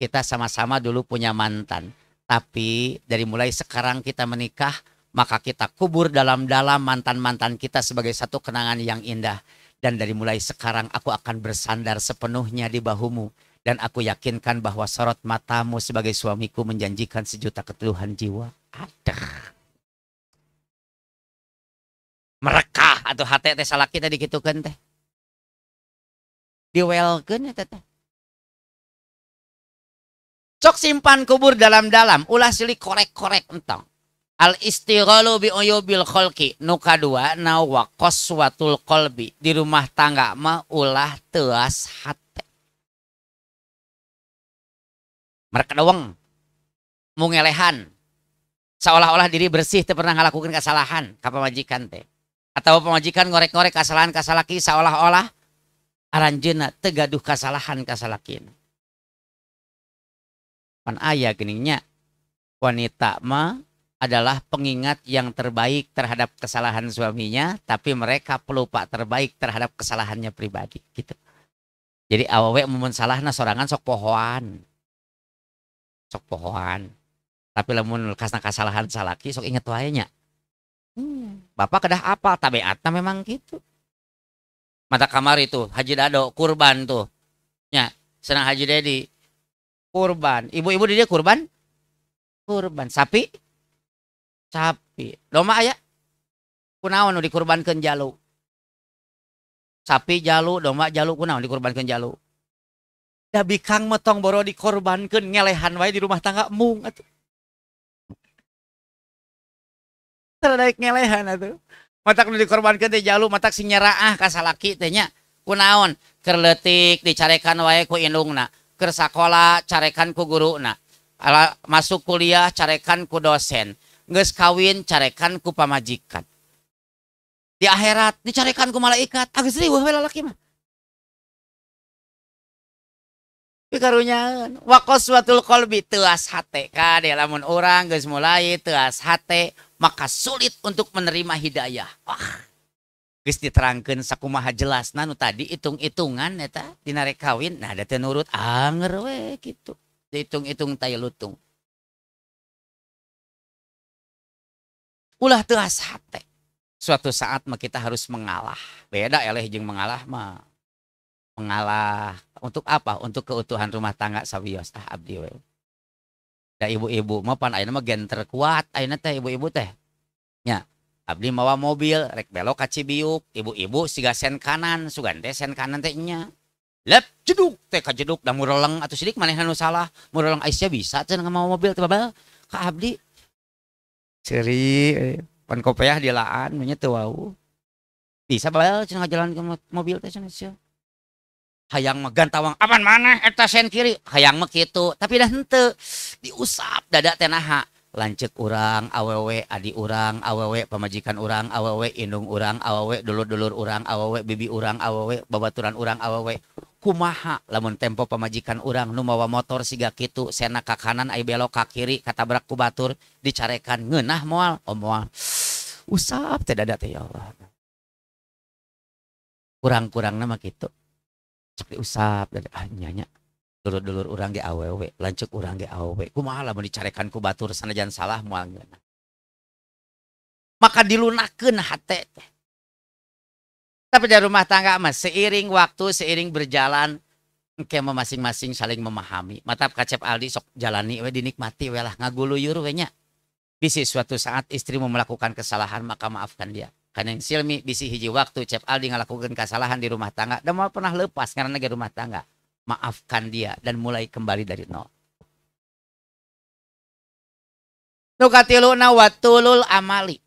Speaker 3: Kita sama-sama dulu punya mantan. Tapi dari mulai sekarang kita menikah, maka kita kubur dalam-dalam mantan-mantan kita sebagai satu kenangan yang indah. Dan dari mulai sekarang aku akan bersandar sepenuhnya di bahumu. Dan aku yakinkan bahwa sorot matamu sebagai suamiku menjanjikan sejuta keteduhan jiwa. Ada. Merekah atau hati teh salaki tadi dikitukeun teh. Diwelkeun eta teh. Sok simpan kubur dalam-dalam, ulah silih korek-korek entong. Al istighalu bi uyubil khalqi. Nu kadua na wa qaswatul qalbi. Di rumah tangga mah ulah teuas hate. Mereka daweng mungelehan seolah-olah diri bersih teu pernah ngalakukeun kesalahan ka pamajikan teh. Atau pamajikan ngorek-ngorek kesalahan ka salaki seolah-olah aranjeunna teu gaduh kasalahan ka salakina. Pan aya geuning nya, wanita mah adalah pengingat yang terbaik terhadap kesalahan suaminya, tapi mereka pelupa terbaik terhadap kesalahannya pribadi gitu. Jadi awewe mun salahna sorangan sok pohoan. Sok pohoan. Tapi lamun kasna kasalahan salaki sok inget wae nya. Bapak kedah apa tabiatna memang gitu. Mata kamar itu Haji Dado kurban tuh. Nya, senang Haji Dedi kurban. Ibu-ibu di dia kurban? Kurban sapi? Sapi. Domba aya? Kunaon nu dikurbankeun jalu? Sapi jalu, domba jalu, kunaon dikurbankeun jalu? Da bikang mah tong boro dikorbankeun ngelehan wae di rumah tangga mung atuh. Terdaik ngelehan atuh. Matak nu dikorbankeun teh jalu, matak sing nyeraah ka salaki teh nya. Kunaon? Keur leutik dicarekan wae ku indungna, keur sakola carekan ku guruna, ala masuk kuliah carekan ku dosen, geus kawin carekan ku pamajikan. Di akhirat dicarekan ku malaikat, geus riweuh we lalaki mah. Karunyaan wa qaswatul qalbi teuas hate. Kade lamun urang geus mulai teuas hate maka sulit untuk menerima hidayah. Wah, geus diterangkeun sakumaha jelasna nu tadi hitung-hitungan eta dina rek kawin, nah da teu nurut anger we kitu. Dihitung-hitung tai lutung. Ulah teuas hate. Suatu saat mah kita harus mengalah. Beda eleh jeung mengalah mah. Mengalah untuk apa? Untuk keutuhan rumah tangga sawios ah abdi we. Da ibu-ibu mah pan ayeuna mah gen terkuat ayeuna teh ibu-ibu teh. Nya, abdi mawa mobil rek belok ka Cibiuk, ibu-ibu siga sen kanan, sugan teh sen kanan teh nya. Lep jeduk teh kajeduk da mureleng atuh sidik manehna nu salah, mureleng Aisyah bisa cenah mawa mobil teh babal ka abdi. Ceuri pan kopeah dilaan nya teu wau. Bisa babal cenah ngajalan ke mobil teh cenah sia. Hayang mah gantawang apan maneh eta sen kiri, hayang mah kitu, tapi dah henteu diusap dada teh naha. Lanceuk urang awewe, adi urang awewe, pamajikan urang awewe, indung urang awewe, dulur-dulur urang awewe, bibi urang awewe, babaturan urang awewe. Kumaha lamun tempo pamajikan urang nu mawa motor siga kitu, sena ka kanan ai belok ka kiri katabrak ku batur, dicarekan ngeunah moal, oh moal. Usap teh dada teh ya Allah. Kurang-kurangna mah kitu. Cek diusap dada ah nya dulur-dulur urang ge awewe, lanceuk urang ge awewe. Kumaha lamun dicarekan ku batur sanajan salah moal ngeunah. Maka dilunakeun hate teh. Tapi dari rumah tangga mah seiring waktu, seiring berjalan engke mah masing-masing saling memahami. Matap kacep Aldi sok jalani we dinikmati we lah ngaguluyur we nya. Bisi suatu saat istrimu melakukan kesalahan maka maafkan dia. Karena yang silmi bisi hiji waktu Cep Aldi ngalakukan kesalahan di rumah tangga dan mau pernah lepas karena di rumah tangga. Maafkan dia dan mulai kembali dari nol. Nu katiluna watulul amali.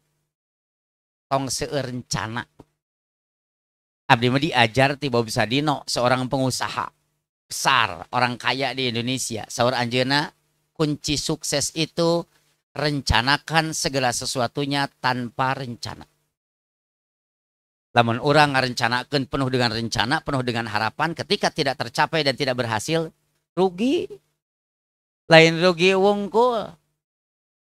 Speaker 3: Tong seueur rencana. Abdi mah diajar ti Bob Sadino, seorang pengusaha besar, orang kaya di Indonesia. Saur anjeunna, kunci sukses itu rencanakan segala sesuatunya tanpa rencana. Lamun urang ngarencanakeun penuh dengan rencana, penuh dengan harapan, ketika tidak tercapai dan tidak berhasil, rugi. Lain rugi wungkul.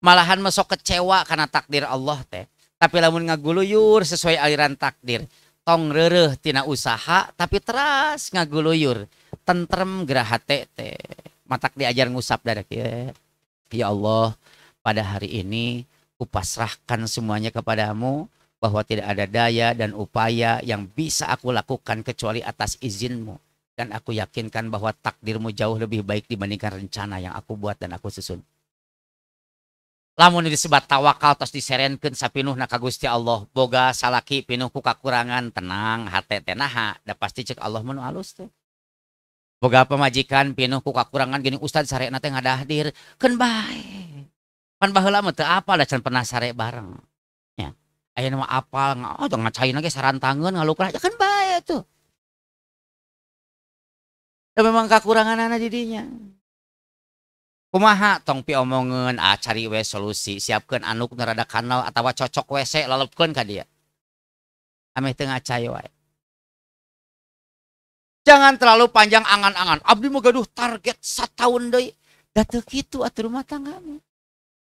Speaker 3: Malahan masuk kecewa karena takdir Allah teh. Tapi lamun ngaguluyur sesuai aliran takdir, tong reureuh tina usaha tapi teras ngaguluyur, tentrem gerah hate teh. Matak diajar ngusap dada kieu. Ya Allah, pada hari ini kupasrahkan semuanya kepadamu bahwa tidak ada daya dan upaya yang bisa aku lakukan kecuali atas izinmu. Dan aku yakinkan bahwa takdirmu jauh lebih baik dibandingkan rencana yang aku buat dan aku susun. Lamun disebat tawakal tos diserenkeun sapinuhna ka Gusti Allah, boga salaki pinuh ku kakurangan, tenang hate teh naha, da pasti cek Allah mah nu alus teh. Boga pamajikan pinuh ku kakurangan geuning ustad sarena teh ngadahdir, keun bae. Pan baheula mah teu apal da can pernah sare bareng. Nya. Ayeuna mah apal, oh ngacaina ge sarantangeun ngalukrah, ya kan bae tuh. Da memang kakuranganana di dinya. Kumaha tong piomongeun, ah cari we solusi, siapkeun anuk nu rada kanal atawa cocok WC lalepkeun ka dia. Ameh teu ngacai wae. Jangan terlalu panjang angan-angan. Abdi mah gaduh target sataun deui. Da teu kitu atuh rumah tangga mah.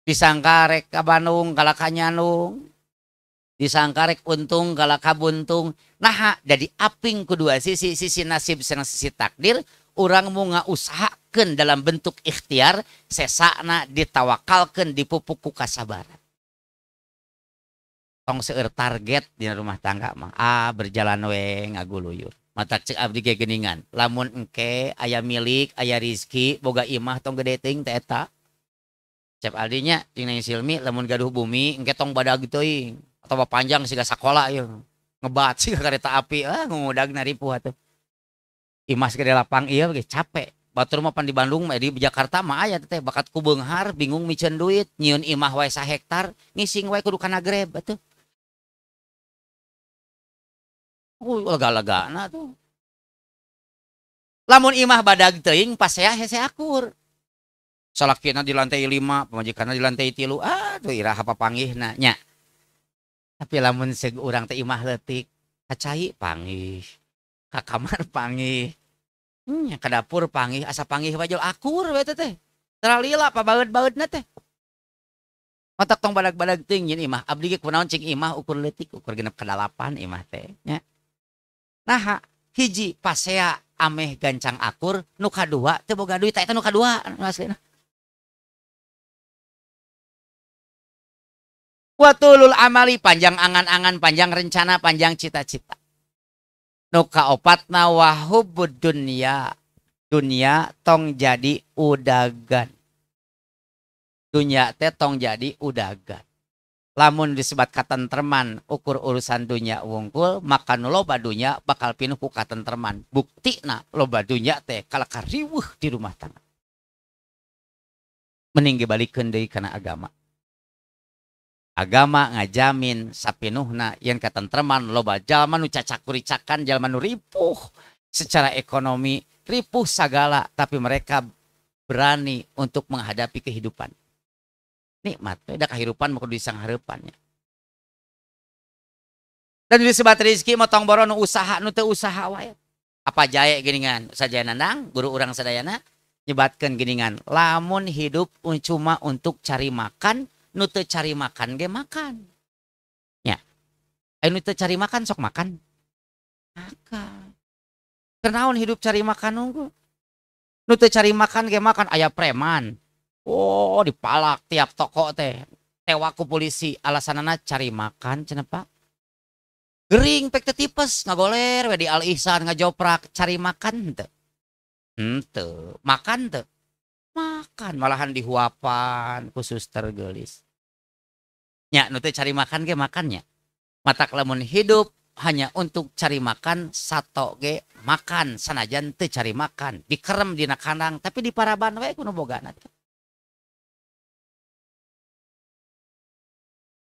Speaker 3: Disangka rek ka Bandung kalah ka Nyanung. Disangka rek untung kalah ka buntung. Naha jadi aping ku dua sisi, sisi nasib sareng sisi takdir. Urang mau ngausahakeun dalam bentuk ikhtiar, sesakna ditawakalkeun dipupuk ku kasabaran. Tong seueur target di rumah tangga mah, ah berjalan we ngaguluyur. Matak cek abdi ge geuningan, lamun engke aya milik, aya rizki, boga imah tong gede teuing teh eta. Cep aldinya jeung Neng Silmi lamun gaduh bumi engke tong badag teuing atawa panjang siga sakola ieu. Ngebat siga kareta api, ah ngudagna ripuh atuh. Imah segede lapang iya ge capek. Batur mah pan di Bandung mah di Jakarta mah aya teh bakat ku beunghar bingung miceun duit, nyieun imah wae sahektar, ngising wae kudu kana Grab atuh. Lega-legana tuh. Lamun imah badag teuing pasea hese akur. Salakina di lantai 5, pamajikanna di lantai 3. Ah tuh iraha papanggihna nya. Tapi lamun seug urang teh imah leutik, kacai panggih. Ka kamar panggih, ka dapur panggih, asa panggih wae akur we teh. Teralila pabaeud-baeudna teh. Matak tong badag-badag teuing nyeun imah. Abdi ge kunaon cing imah ukur leutik, ukur 6 ke 8 imah teh nya. Naha hiji pasea ameh gancang akur, nu kadua teu boga duit, eta nu kadua nu aslina. Watulul amali, panjang angan-angan, panjang rencana, panjang cita-cita. Nu kaopatna wahubbud dunya. Dunya tong jadi udagan. Dunya teh tong jadi udagan. Lamun disebat katentreman ukur urusan dunya wungkul, maka nu loba dunya bakal pinuh ku katentreman. Buktina loba dunya teh kalakar riweuh di rumah tangga. Mending dibalikeun deui kana agama. Agama ngajamin sapinuhna yen katentreman loba jalma nu cacakuricakan, jalma nu ripuh secara ekonomi, ripuh sagala, tapi mereka berani untuk menghadapi kehidupan. Nikmat, da kehidupan mah kudu disanghareupannya. Dan disebat rezeki mah tong boro nu usaha nu teu usaha wae. Apa jae geuningan, sajaya nandang guru urang sadayana nyebatkeun geuningan, lamun hidup cuma untuk cari makan, nu teu cari makan ge makan. Nya. Aya nu teu cari makan sok makan. Makan. Kenaon hidup cari makan nunggu. Nu teu cari makan ge makan, aya preman. Oh, dipalak tiap toko teh. Tewak ku polisi, alasanana cari makan cenah Pak. Gering pek teu tipes, ngagoler we di Al Ihsan ngajoprak cari makan teu. Henteu, makan teu. Makan malahan dihuapan ku suster geulis. Nya nu teu cari makan ge makannya. Matak lamun hidup hanya untuk cari makan, sato ge makan sanajan teu cari makan, dikerem dina kandang tapi di paraban we ku nu bogana teh.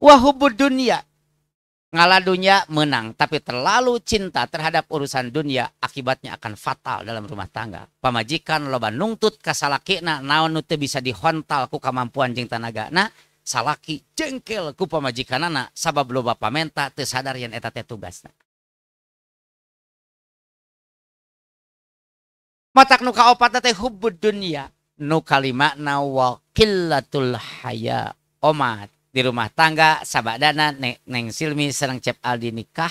Speaker 3: Wahubbud dunya, ngala dunya menang, tapi terlalu cinta terhadap urusan dunia akibatnya akan fatal dalam rumah tangga. Pamajikan loba nungtut ka salakina naon nu teu bisa dihontal ku kamampuan jeung tanagana, salaki jengkel ku pamajikanana sabab loba pamenta teu sadar yen eta teh tugasna. Matak nu kaopatna teh hubbud dunya, nu kalimana wa qillatul haya. Omat di rumah tangga sabadana Neng Silmi sareng Cep Aldi nikah,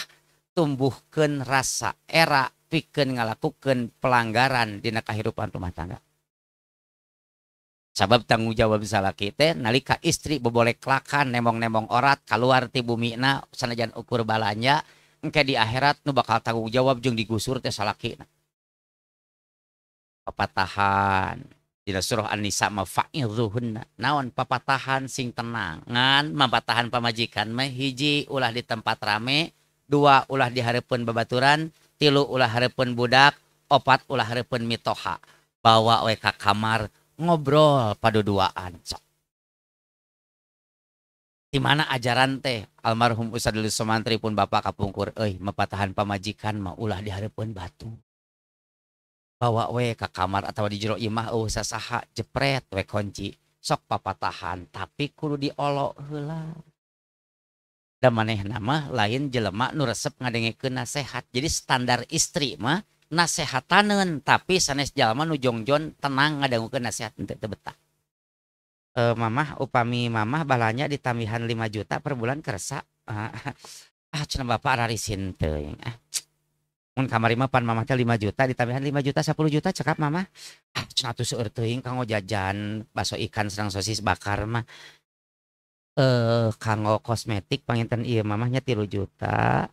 Speaker 3: tumbuhkeun rasa era pikeun ngalakukeun pelanggaran dina kahirupan rumah tangga. Sabab tanggung jawab salaki teh nalika istri boboleklakan nemong-nemong orat kaluar ti bumina sanajan ukur balanja, engke di akhirat nu bakal tanggung jawab jeung digusur teh salakina. Papatahan dina surah An-Nisa mah fa'idhuhunna, naon papatahan sing tenang ngan mapatahan pamajikan mah hiji ulah di tempat rame, dua ulah di hareupeun babaturan, tilu ulah hareupeun budak, opat ulah hareupeun mitoha. Bawa we ka kamar ngobrol paduduaan sok. Di mana ajaran teh almarhum Ustaz Lulus Somantri pun bapak kapungkur euy mapatahan pamajikan mah ulah di hareupeun batu. Bawa we ka kamar atau di jero imah eueuh sasaha jepret we kunci sok papatahan tapi kudu diolok heula. Da manehna mah lain jelema nu resep ngadengekeun nasehat. Jadi standar istri mah nasehataneun tapi sanes jalma nu jongjon tenang ngadangukeun nasihat teu betah. Mamah upami mamah balanya ditambihan 5 juta per bulan kersa. Ah cenah bapak rarisin teuing. Ah. Mun kamari mah pan mamah teh 5 juta ditambahan 5 juta 10 juta cekap mamah. Ah cenah atuh seueur teuing kanggo jajan bakso ikan sareng sosis bakar mah. Kanggo kosmetik panginten ieu mamahnya 3 juta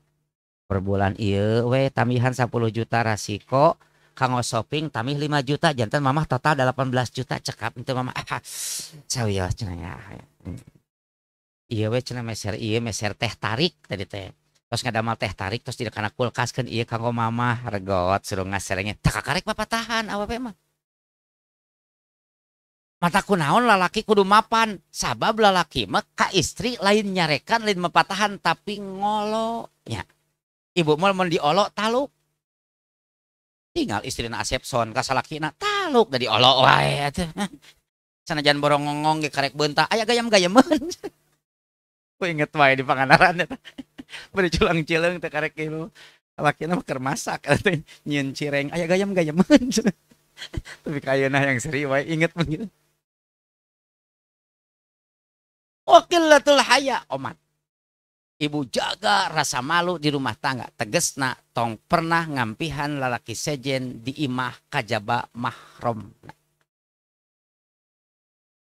Speaker 3: per bulan ieu we tambihan 10 juta rasiko kanggo shopping tambih 5 juta janten mamah total 18 juta cekap henteu mamah. Ah sawios cenah ya. Ieu we cenah meser ieu meser teh tarik tadi teh. Terus ngadamal teh tarik terus tidak kana kulkas kan ieu kanggo mamah regot suruh ngaserengnya tak karek papatahan awewe mah. Mata kunaon lalaki kudu mapan sabab lalaki mah ka istri lain nyarekan lain mapatahan tapi ngolo nya. Ibu mah mun diolok taluk. Tinggal istrina Asep son ka salakina taluk da diolok wae atuh. Sanajan borong ngongong ge karek beunta aya gayam-gayemeun. Ku inget wae di Pangandaran eta. Bari culang-cileung teh karek kieu. Salakina mah keur masak atuh nyieun cireng aya gayam-gayemeun. Tapi kayeuna yang seri wae inget begitu. Wa qillatul haya omat. Ibu jaga rasa malu di rumah tangga. Tegesna tong pernah ngampihan lalaki sejen di imah kajaba mahrom.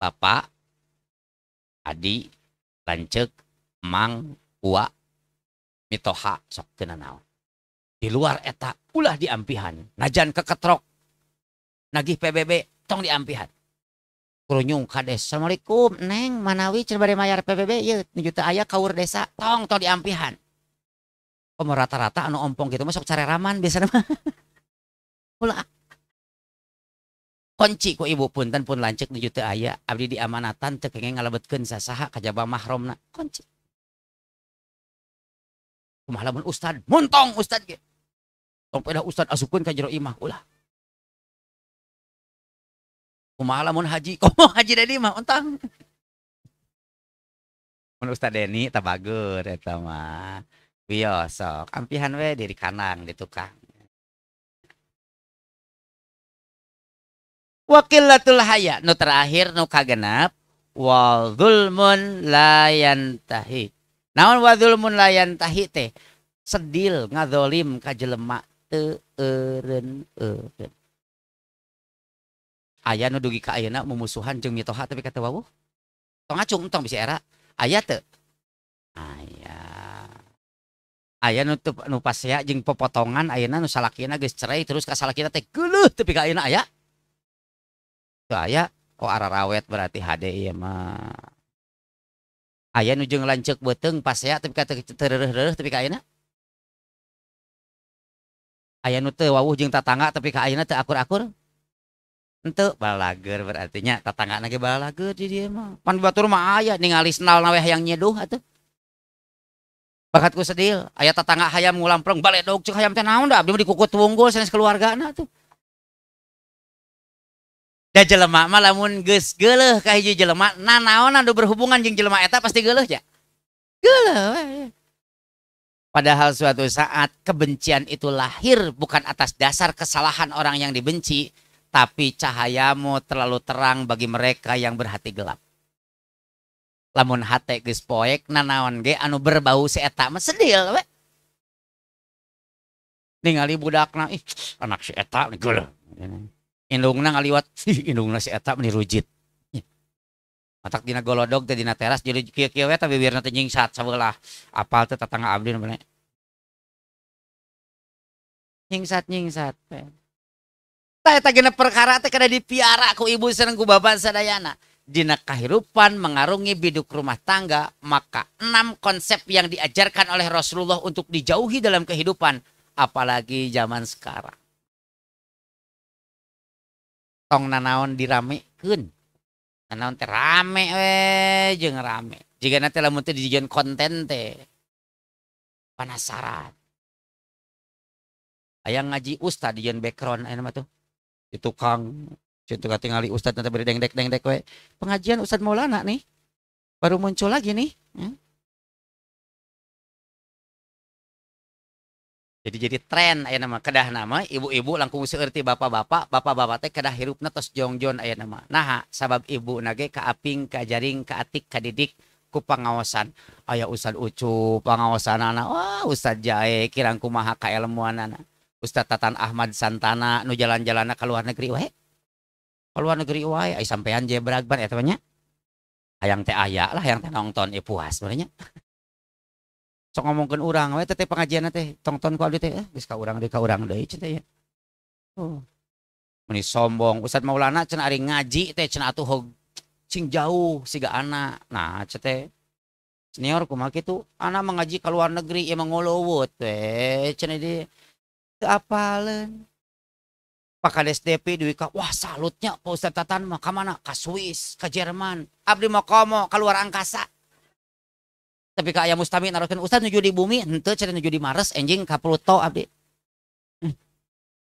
Speaker 3: Bapak, adi, lanceuk, mang, ua, mitoha sok teu nanaon. Di luar eta ulah diampihan. Najan keketrok nagih PBB tong diampihan. Kurunyung kades, assalamualaikum neng manawi cenah bade mayar PBB ieu nuju teu aya kaur desa tong tong diampihan. Komo rata-rata anu ompong gitu mah sok careraman biasana mah. Ulah. Kunci ku ibu punten pun lanceuk nuju teu aya abdi diamanatan teu kenging ngalebetkeun sasaha kajaba mahromna kunci. Kumaha lamun ustad montong ustad ge. Tong pedah ustad asupkeun ka jero imah ulah. Kumaha lamun haji komo haji Dedi mah ontang. Mun Ustad Deni tah bager eta mah. Wios sok ampihan we diri kanang di tukang. Wa qillatul haya nu terakhir nu kagenap wa zulmun la yantahi. Naon wa zulmun la yantahi teh? Sedil ngazolim ka jelema teu eureun-eureun. Aya nu dugi ka ayeuna mumusuhan jeung mitoha tapi ka teu wawuh. Tong ngacung tong bisi era. Aya teu? Aya. Aya nu nu pasea jeung popotongan ayeuna nu salakina geus cerai terus ka salakina teh geuleuh tepi ka ayeuna aya. Teu aya, oh ararawet berarti hade ieu mah. Aya nu jeung lanceuk beuteung pasea tepi ka teu reureuh-reureuh tepi ka ayeuna. Aya nu teu wawuh jeung tatangga tepi ka ayeuna teu akur-akur. Henteu balager berarti nya tatanggana ge balager di dieu mah. Pan batur mah aya ningali sendalna we hayang nyeduh atuh. Bakat ku sedil, aya tatangga hayam ngulampreng baledog ceuk hayam teh naon da abdi mah dikukut wunggul sanes keluargana atuh. Da jelema mah lamun geus geuleuh ka hiji jelema nanaonan nu berhubungan jeung jelema eta pasti geuleuh ja. Geuleuh we. Padahal suatu saat kebencian itu lahir bukan atas dasar kesalahan orang yang dibenci, tapi cahayamu terlalu terang bagi mereka yang berhati gelap. Lamun hate geus poek nanaon ge anu berbau si eta mah sedil we. Ningali budakna ih anak si eta geuleuh. Indungna ngaliwat ih indungna si eta meni rujit. Matak dina golodog teh dina teras jadi kieu-kieu we teh bibirna teh nyingsat sabelah. Apal teh tatangga abdi nu nyingsat-nyingsat we. Tah eta genep perkara teh kada dipiara ku ibu sareng ku bapak sadayana. Dina kahirupan mengarungi biduk rumah tangga, maka 6 konsep yang diajarkan oleh Rasulullah untuk dijauhi dalam kehidupan, apalagi zaman sekarang. Tong nanaon diramekeun. Nanaon teh rame we jeung rame. Jigana teh lamun teh dijieun konten teh penasaran. Aya ngaji ustad dijieun background aya mah tuh. Di tukang situ katingali ustad nanti beri dengdek-dengdek we. Pengajian Ustad Maulana nih. Baru muncul lagi nih. Jadi tren aya nama kedah nama ibu-ibu langkung seueur ti bapak-bapak, bapak-bapak teh kedah hirupna tos jongjon aya nama. Naha sabab ibu nage kaaping, kajaring, kaatik, kadidik ku pangaosan. Aya Ustad Ucu pangaosanana, wah Ustad Jae kirang kumaha kaelmuanana. Ustad Tatan Ahmad Santana nu jalan-jalanna ka luar negeri wae. Ka luar negeri wae ai sampean jebrag ban eta nya. Hayang teh aya lah hayang teh nongton ieu puas sebenarnya. Sok ngomongkeun urang we teh pengajianna teh tongton ku abdi teh geus ka urang deui cenah teh ya. Oh. Meni sombong Ustad Maulana cenah ari ngaji teh cenah atuh hog cing jauh siga anak. Nah cenah teh senior kumaha kitu anak mengaji ka luar negeri ieu mah ngolowot we cenah di teu apaleun. Pak Kades DP duwi ka wah salutnya Pak Ustad Tatan mah ka mana? Ka Swiss, ka Jerman. Abdi mah komo ka luar angkasa. Tapi ka aya mustami naroskeun Ustad nuju di bumi henteu cenah nuju di Mars enjing ka Pluto abdi.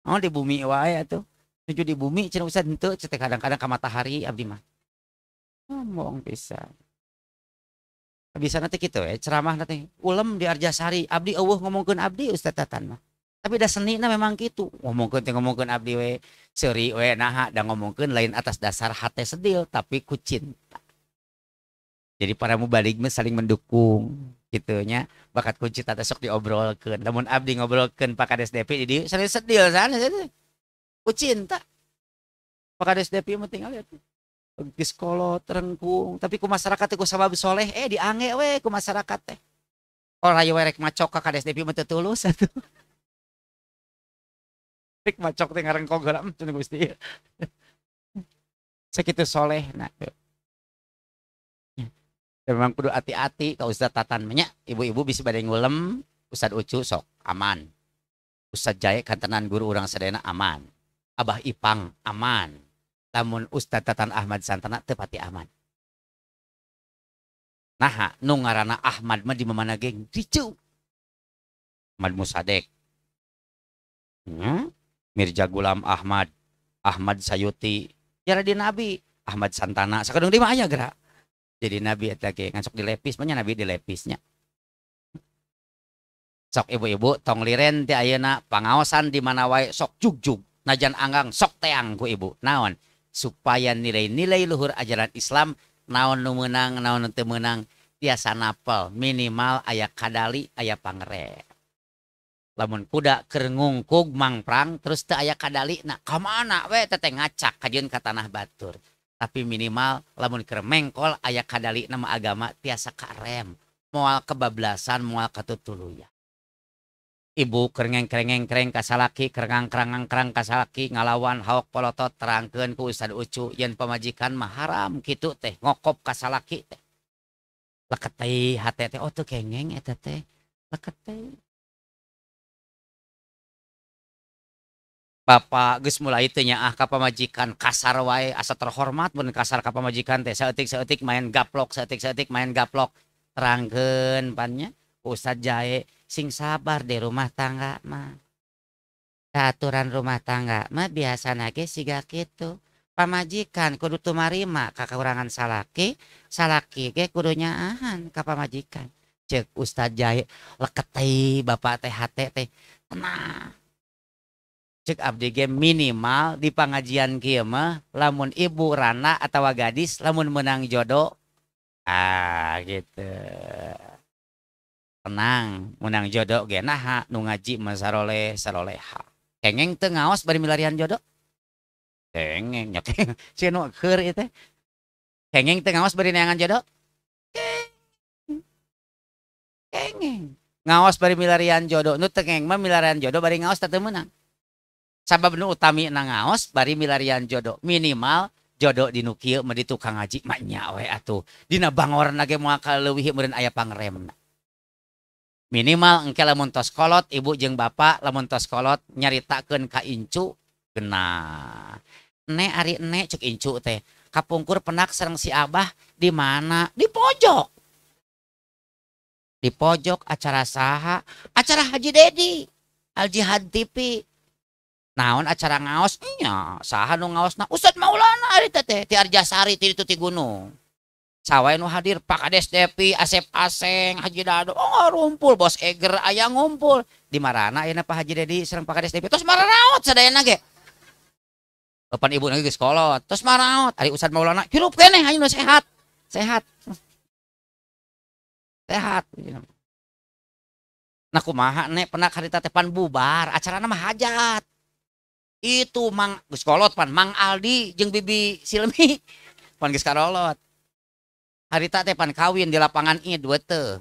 Speaker 3: Oh di bumi wae atuh. Nuju di bumi cenah Ustad henteu cenah kadang-kadang ka matahari abdi mah. Ngomong pisan. Bisa nanti kitu we ceramah nanti ulem di Arjasari abdi eueuh ngomongkeun abdi Ustad Tatan mah. Tapi da senina memang kitu ngomongkeun teh ngomongkeun abdi we seuri we naha da ngomongkeun lain atas dasar hate sedil tapi ku cinta. Jadi para mubalig mah saling mendukung gitu nya bakat kunci tata sok diobrolkeun. Lamun abdi ngobrolkeun Pak Kades DP di dieu sanes sedil sanes ku cinta. Pak Kades DP mah tinggal lihat geus kolot rengkung tapi ku masyarakat teh ku sabab soleh diange we ku masyarakat teh. Ora we rek macok ka Kades DP mah teu tulus atuh. Tik macok teh ngarengkog heula cenah Gusti. Sakitu soleh nah. Memang kudu hati-hati ka Ustaz Tatan mah nya. Ibu-ibu bisa bade ngulem, Ustaz Ucu sok aman. Ustaz Jae kantenan guru urang sadayana aman. Abah Ipang aman. Lamun Ustaz Tatan Ahmad Santana teu pati aman. Naha nu ngaranna Ahmad mah di mana geng ricu. Ahmad Musadek. Mirza Gulam Ahmad, Ahmad Sayuti, ya di Nabi, Ahmad Santana, sakadung di mah aya gerak. Jadi Nabi eta ge ngan sok dilepis, mah nya Nabi dilepisnya. Sok ibu-ibu tong liren ti ayeuna pangaosan di mana wae sok jugjug, najan anggang sok teang ku ibu. Naon? Supaya nilai-nilai luhur ajaran Islam naon nu meunang, naon nu teu meunang tiasa napel, minimal aya kadali, aya pangre. Lamun kuda keur ngungkug mangprang terus teu aya kadali na ka mana we teh ngacak kajeun ka tanah batur. Tapi minimal lamun keur mengkol aya kadali nama agama tiasa karem, moal kebablasan, moal katutuluyan. Ibu keur ngengkreng-ngengkreng ka salaki, keur ngangkrang-ngangkrang ka salaki, ngalawan haok polotot terangkeun ku Ustad Ucu yen pamajikan mah haram kitu teh ngokop ka salaki teh. Leket teh hate teh oh teu kengeng eta teh. Leket teh. Bapak geus mulai teu nyaah ka pamajikan kasar wae asa terhormat mun kasar ka pamajikan teh saeutik-saeutik main gaplok, saeutik-saeutik main gaplok. Terangkeun pannya Ustad Jae sing sabar di rumah tangga mah. Aturan rumah tangga mah biasana ge siga kitu. Pamajikan kudu tumarima ka kakurangan salaki, salaki ge kudu nyaahan ka pamajikan. Ceuk Ustad Jae leket teh bapak teh hate teh tenang. Cek abdi ge minimal di pengajian kieu mah lamun ibu rana atawa gadis lamun menang jodoh ah gitu. Tenang, menang jodoh ge naha nu ngaji mah saroleh saroleha. Kengeng teu ngaos bari milarian jodoh? Kengeng nya kengeng sieun nu keur ieu teh. Kengeng teu ngaos bari neangan jodoh? Kengeng. Ngaos bari milarian jodoh, nu teu kengeng mah milarian jodoh bari ngaos teh teu meunang. Sabab nu utami na ngaos bari milarian jodoh, minimal jodoh di nu kieu mah di tukang ngaji mah nya we atuh. Dina bangorna ge moal kaleuwih meureun aya pangremna. Minimal engke lamun tos kolot ibu jeung bapak lamun tos kolot nyaritakeun ka incu genah. Nek ari nek cek incu teh kapungkur penak sareng si abah di mana? Di pojok. Di pojok acara saha? Acara Haji Dedi, Al Jihad TV. Naon acara ngaos? Nya, saha nu ngaosna? Ustad Maulana ari teh ti Arjasari ti ditu ti gunung. Sawae nu hadir Pak Kades Depi, Asep Aseng, Haji Dado, oh ngarumpul, Bos Eger aya ngumpul. Di marana ayeuna Pak Haji Dedi sareng Pak Kades Depi tos maranaot sadayana ge. Bapan ibu lagi geus kolot, tos maraot. Ari Ustad Maulana hirup keneh ayeuna sehat. Sehat. Sehat. Nah kumaha nek penak harita teh pan bubar, acarana mah hajat. Itu Mang geus kolot pan Mang Aldi jeung Bibi Silmi pan geus karolot. Harita teh pan kawin di lapangan id we teu.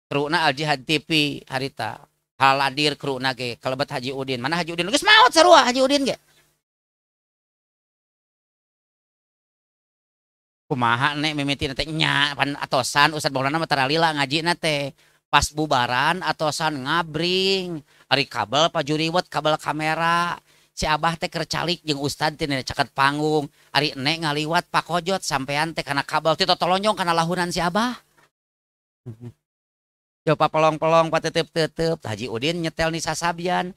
Speaker 3: Kruna Al Jihad TV harita. Haladir kruna ge kalebet Haji Udin. Mana Haji Udin geus maot sarua Haji Udin ge. Kumaha nek mimitina teh nya pan atosan Ustad Maulana mah taralila ngajina teh. Pas bubaran atosan ngabring ari kabel pajuriwet kabel kamera si abah teh keur calik jeung ustad teh caket panggung ari nek ngaliwat pakojot sampean teh kana kabel ti totolonyong kana lahunan si abah. Yo papelong-pelong patetep-tetep Haji Udin nyetel Nisa Sabian.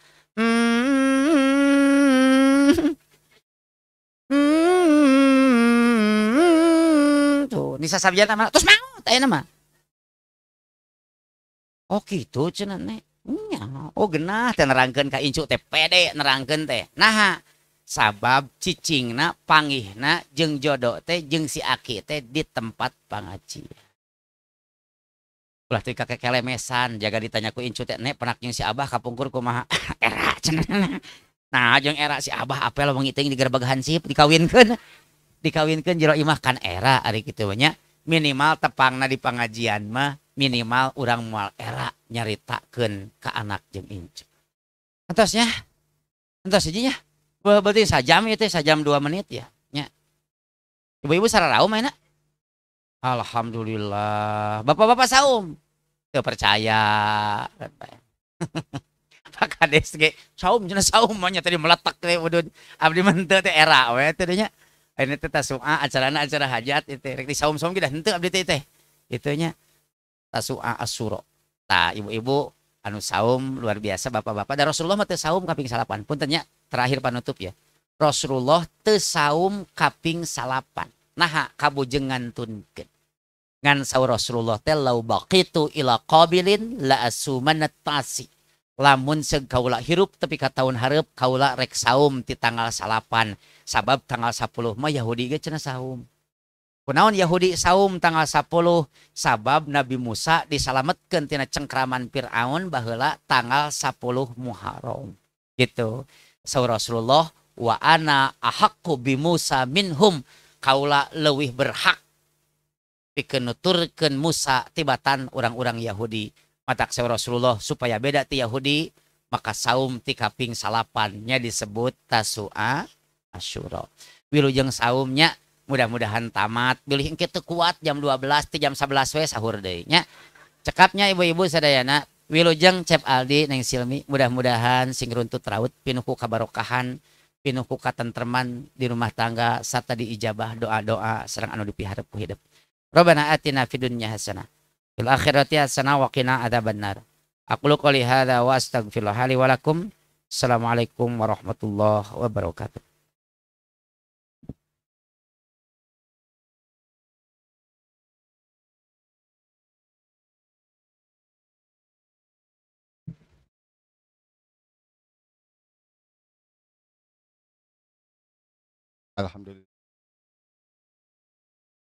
Speaker 3: Tuh Nisa Sabian mah terus maot ayeuna mah. Oh gitu cenah nek. Nya, oh genah teh nerangkeun ka incu teh pede nerangkeun teh. Naha sabab cicingna pangihna jeung jodoh teh jeung si aki teh di tempat pangajian. Ulah teh kakek kelemesan jaga ditanya ku incu teh nek penak jeung si abah kapungkur kumaha era cenah. Nah jeung era si abah apel wengi teh digerebeg hansip dikawinkeun. Dikawinkeun jero imah kan era ari kitu nya. Minimal tepangna di pangajian mah minimal urang moal era nyaritakeun ka anak jeung incu. Antosnya Entos hijinya. Berarti sajam ieu teh, sajam 2 menit ya. Nya. Ibu-ibu sararaum ayeuna? Alhamdulillah. Bapak-bapak saum. Teu percaya. Pak Kades ge saum cenah saum mah nya tadi meletak teh udud. Abdi mah henteu teh era we teh nya. Ayeuna teh Tasua acarana acara hajat ieu teh. Rek di saum-saum ge dah henteu abdi teh teh. Itu nya Tasua Asyura. Tah ibu-ibu anu saum luar biasa, bapak-bapak. Da Rasulullah mah teu saum kaping salapan. Punten nya terakhir panutup ya. Rasulullah teu saum kaping salapan. Naha kabujeng ngantunkeun. Ngan saur Rasulullah teh lau baqitu ila qabilin la asumanat tasi. Lamun seug kaula hirup tepi ka taun hareup kaula rek saum ti tanggal salapan. Sabab tanggal 10 mah Yahudi ge cenah saum. Kunaon Yahudi saum tanggal 10? Sabab Nabi Musa disalametkeun tina cengkraman Firaun baheula tanggal 10 Muharram. Gitu. Saur Rasulullah wa ana ahaqqu bi Musa minhum, kaula leuwih berhak pikeun nuturkeun Musa tibatan urang-urang Yahudi. Matak saur Rasulullah supaya beda ti Yahudi maka saum ti kaping salapannya disebut Tasua Asyura. Wilujeng saumnya mudah-mudahan tamat, bilih engke teu kuat jam 12 ti jam 11 we sahur deui nya. Cekapnya ibu-ibu sadayana, wilujeng Cep Aldi Neng Silmi, mudah-mudahan sing runtut raut pinuh ku kabarokahan, pinuh ku katentreman di rumah tangga sarta diijabah doa-doa sareng anu dipiharep ku hidup. Rabbana atina fid dunya hasanah fil akhirati hasanah wa qina adzabannar. Aqulu qouli hadza wa astaghfirullah li wa lakum. Assalamualaikum warahmatullahi wabarakatuh.
Speaker 2: Alhamdulillah.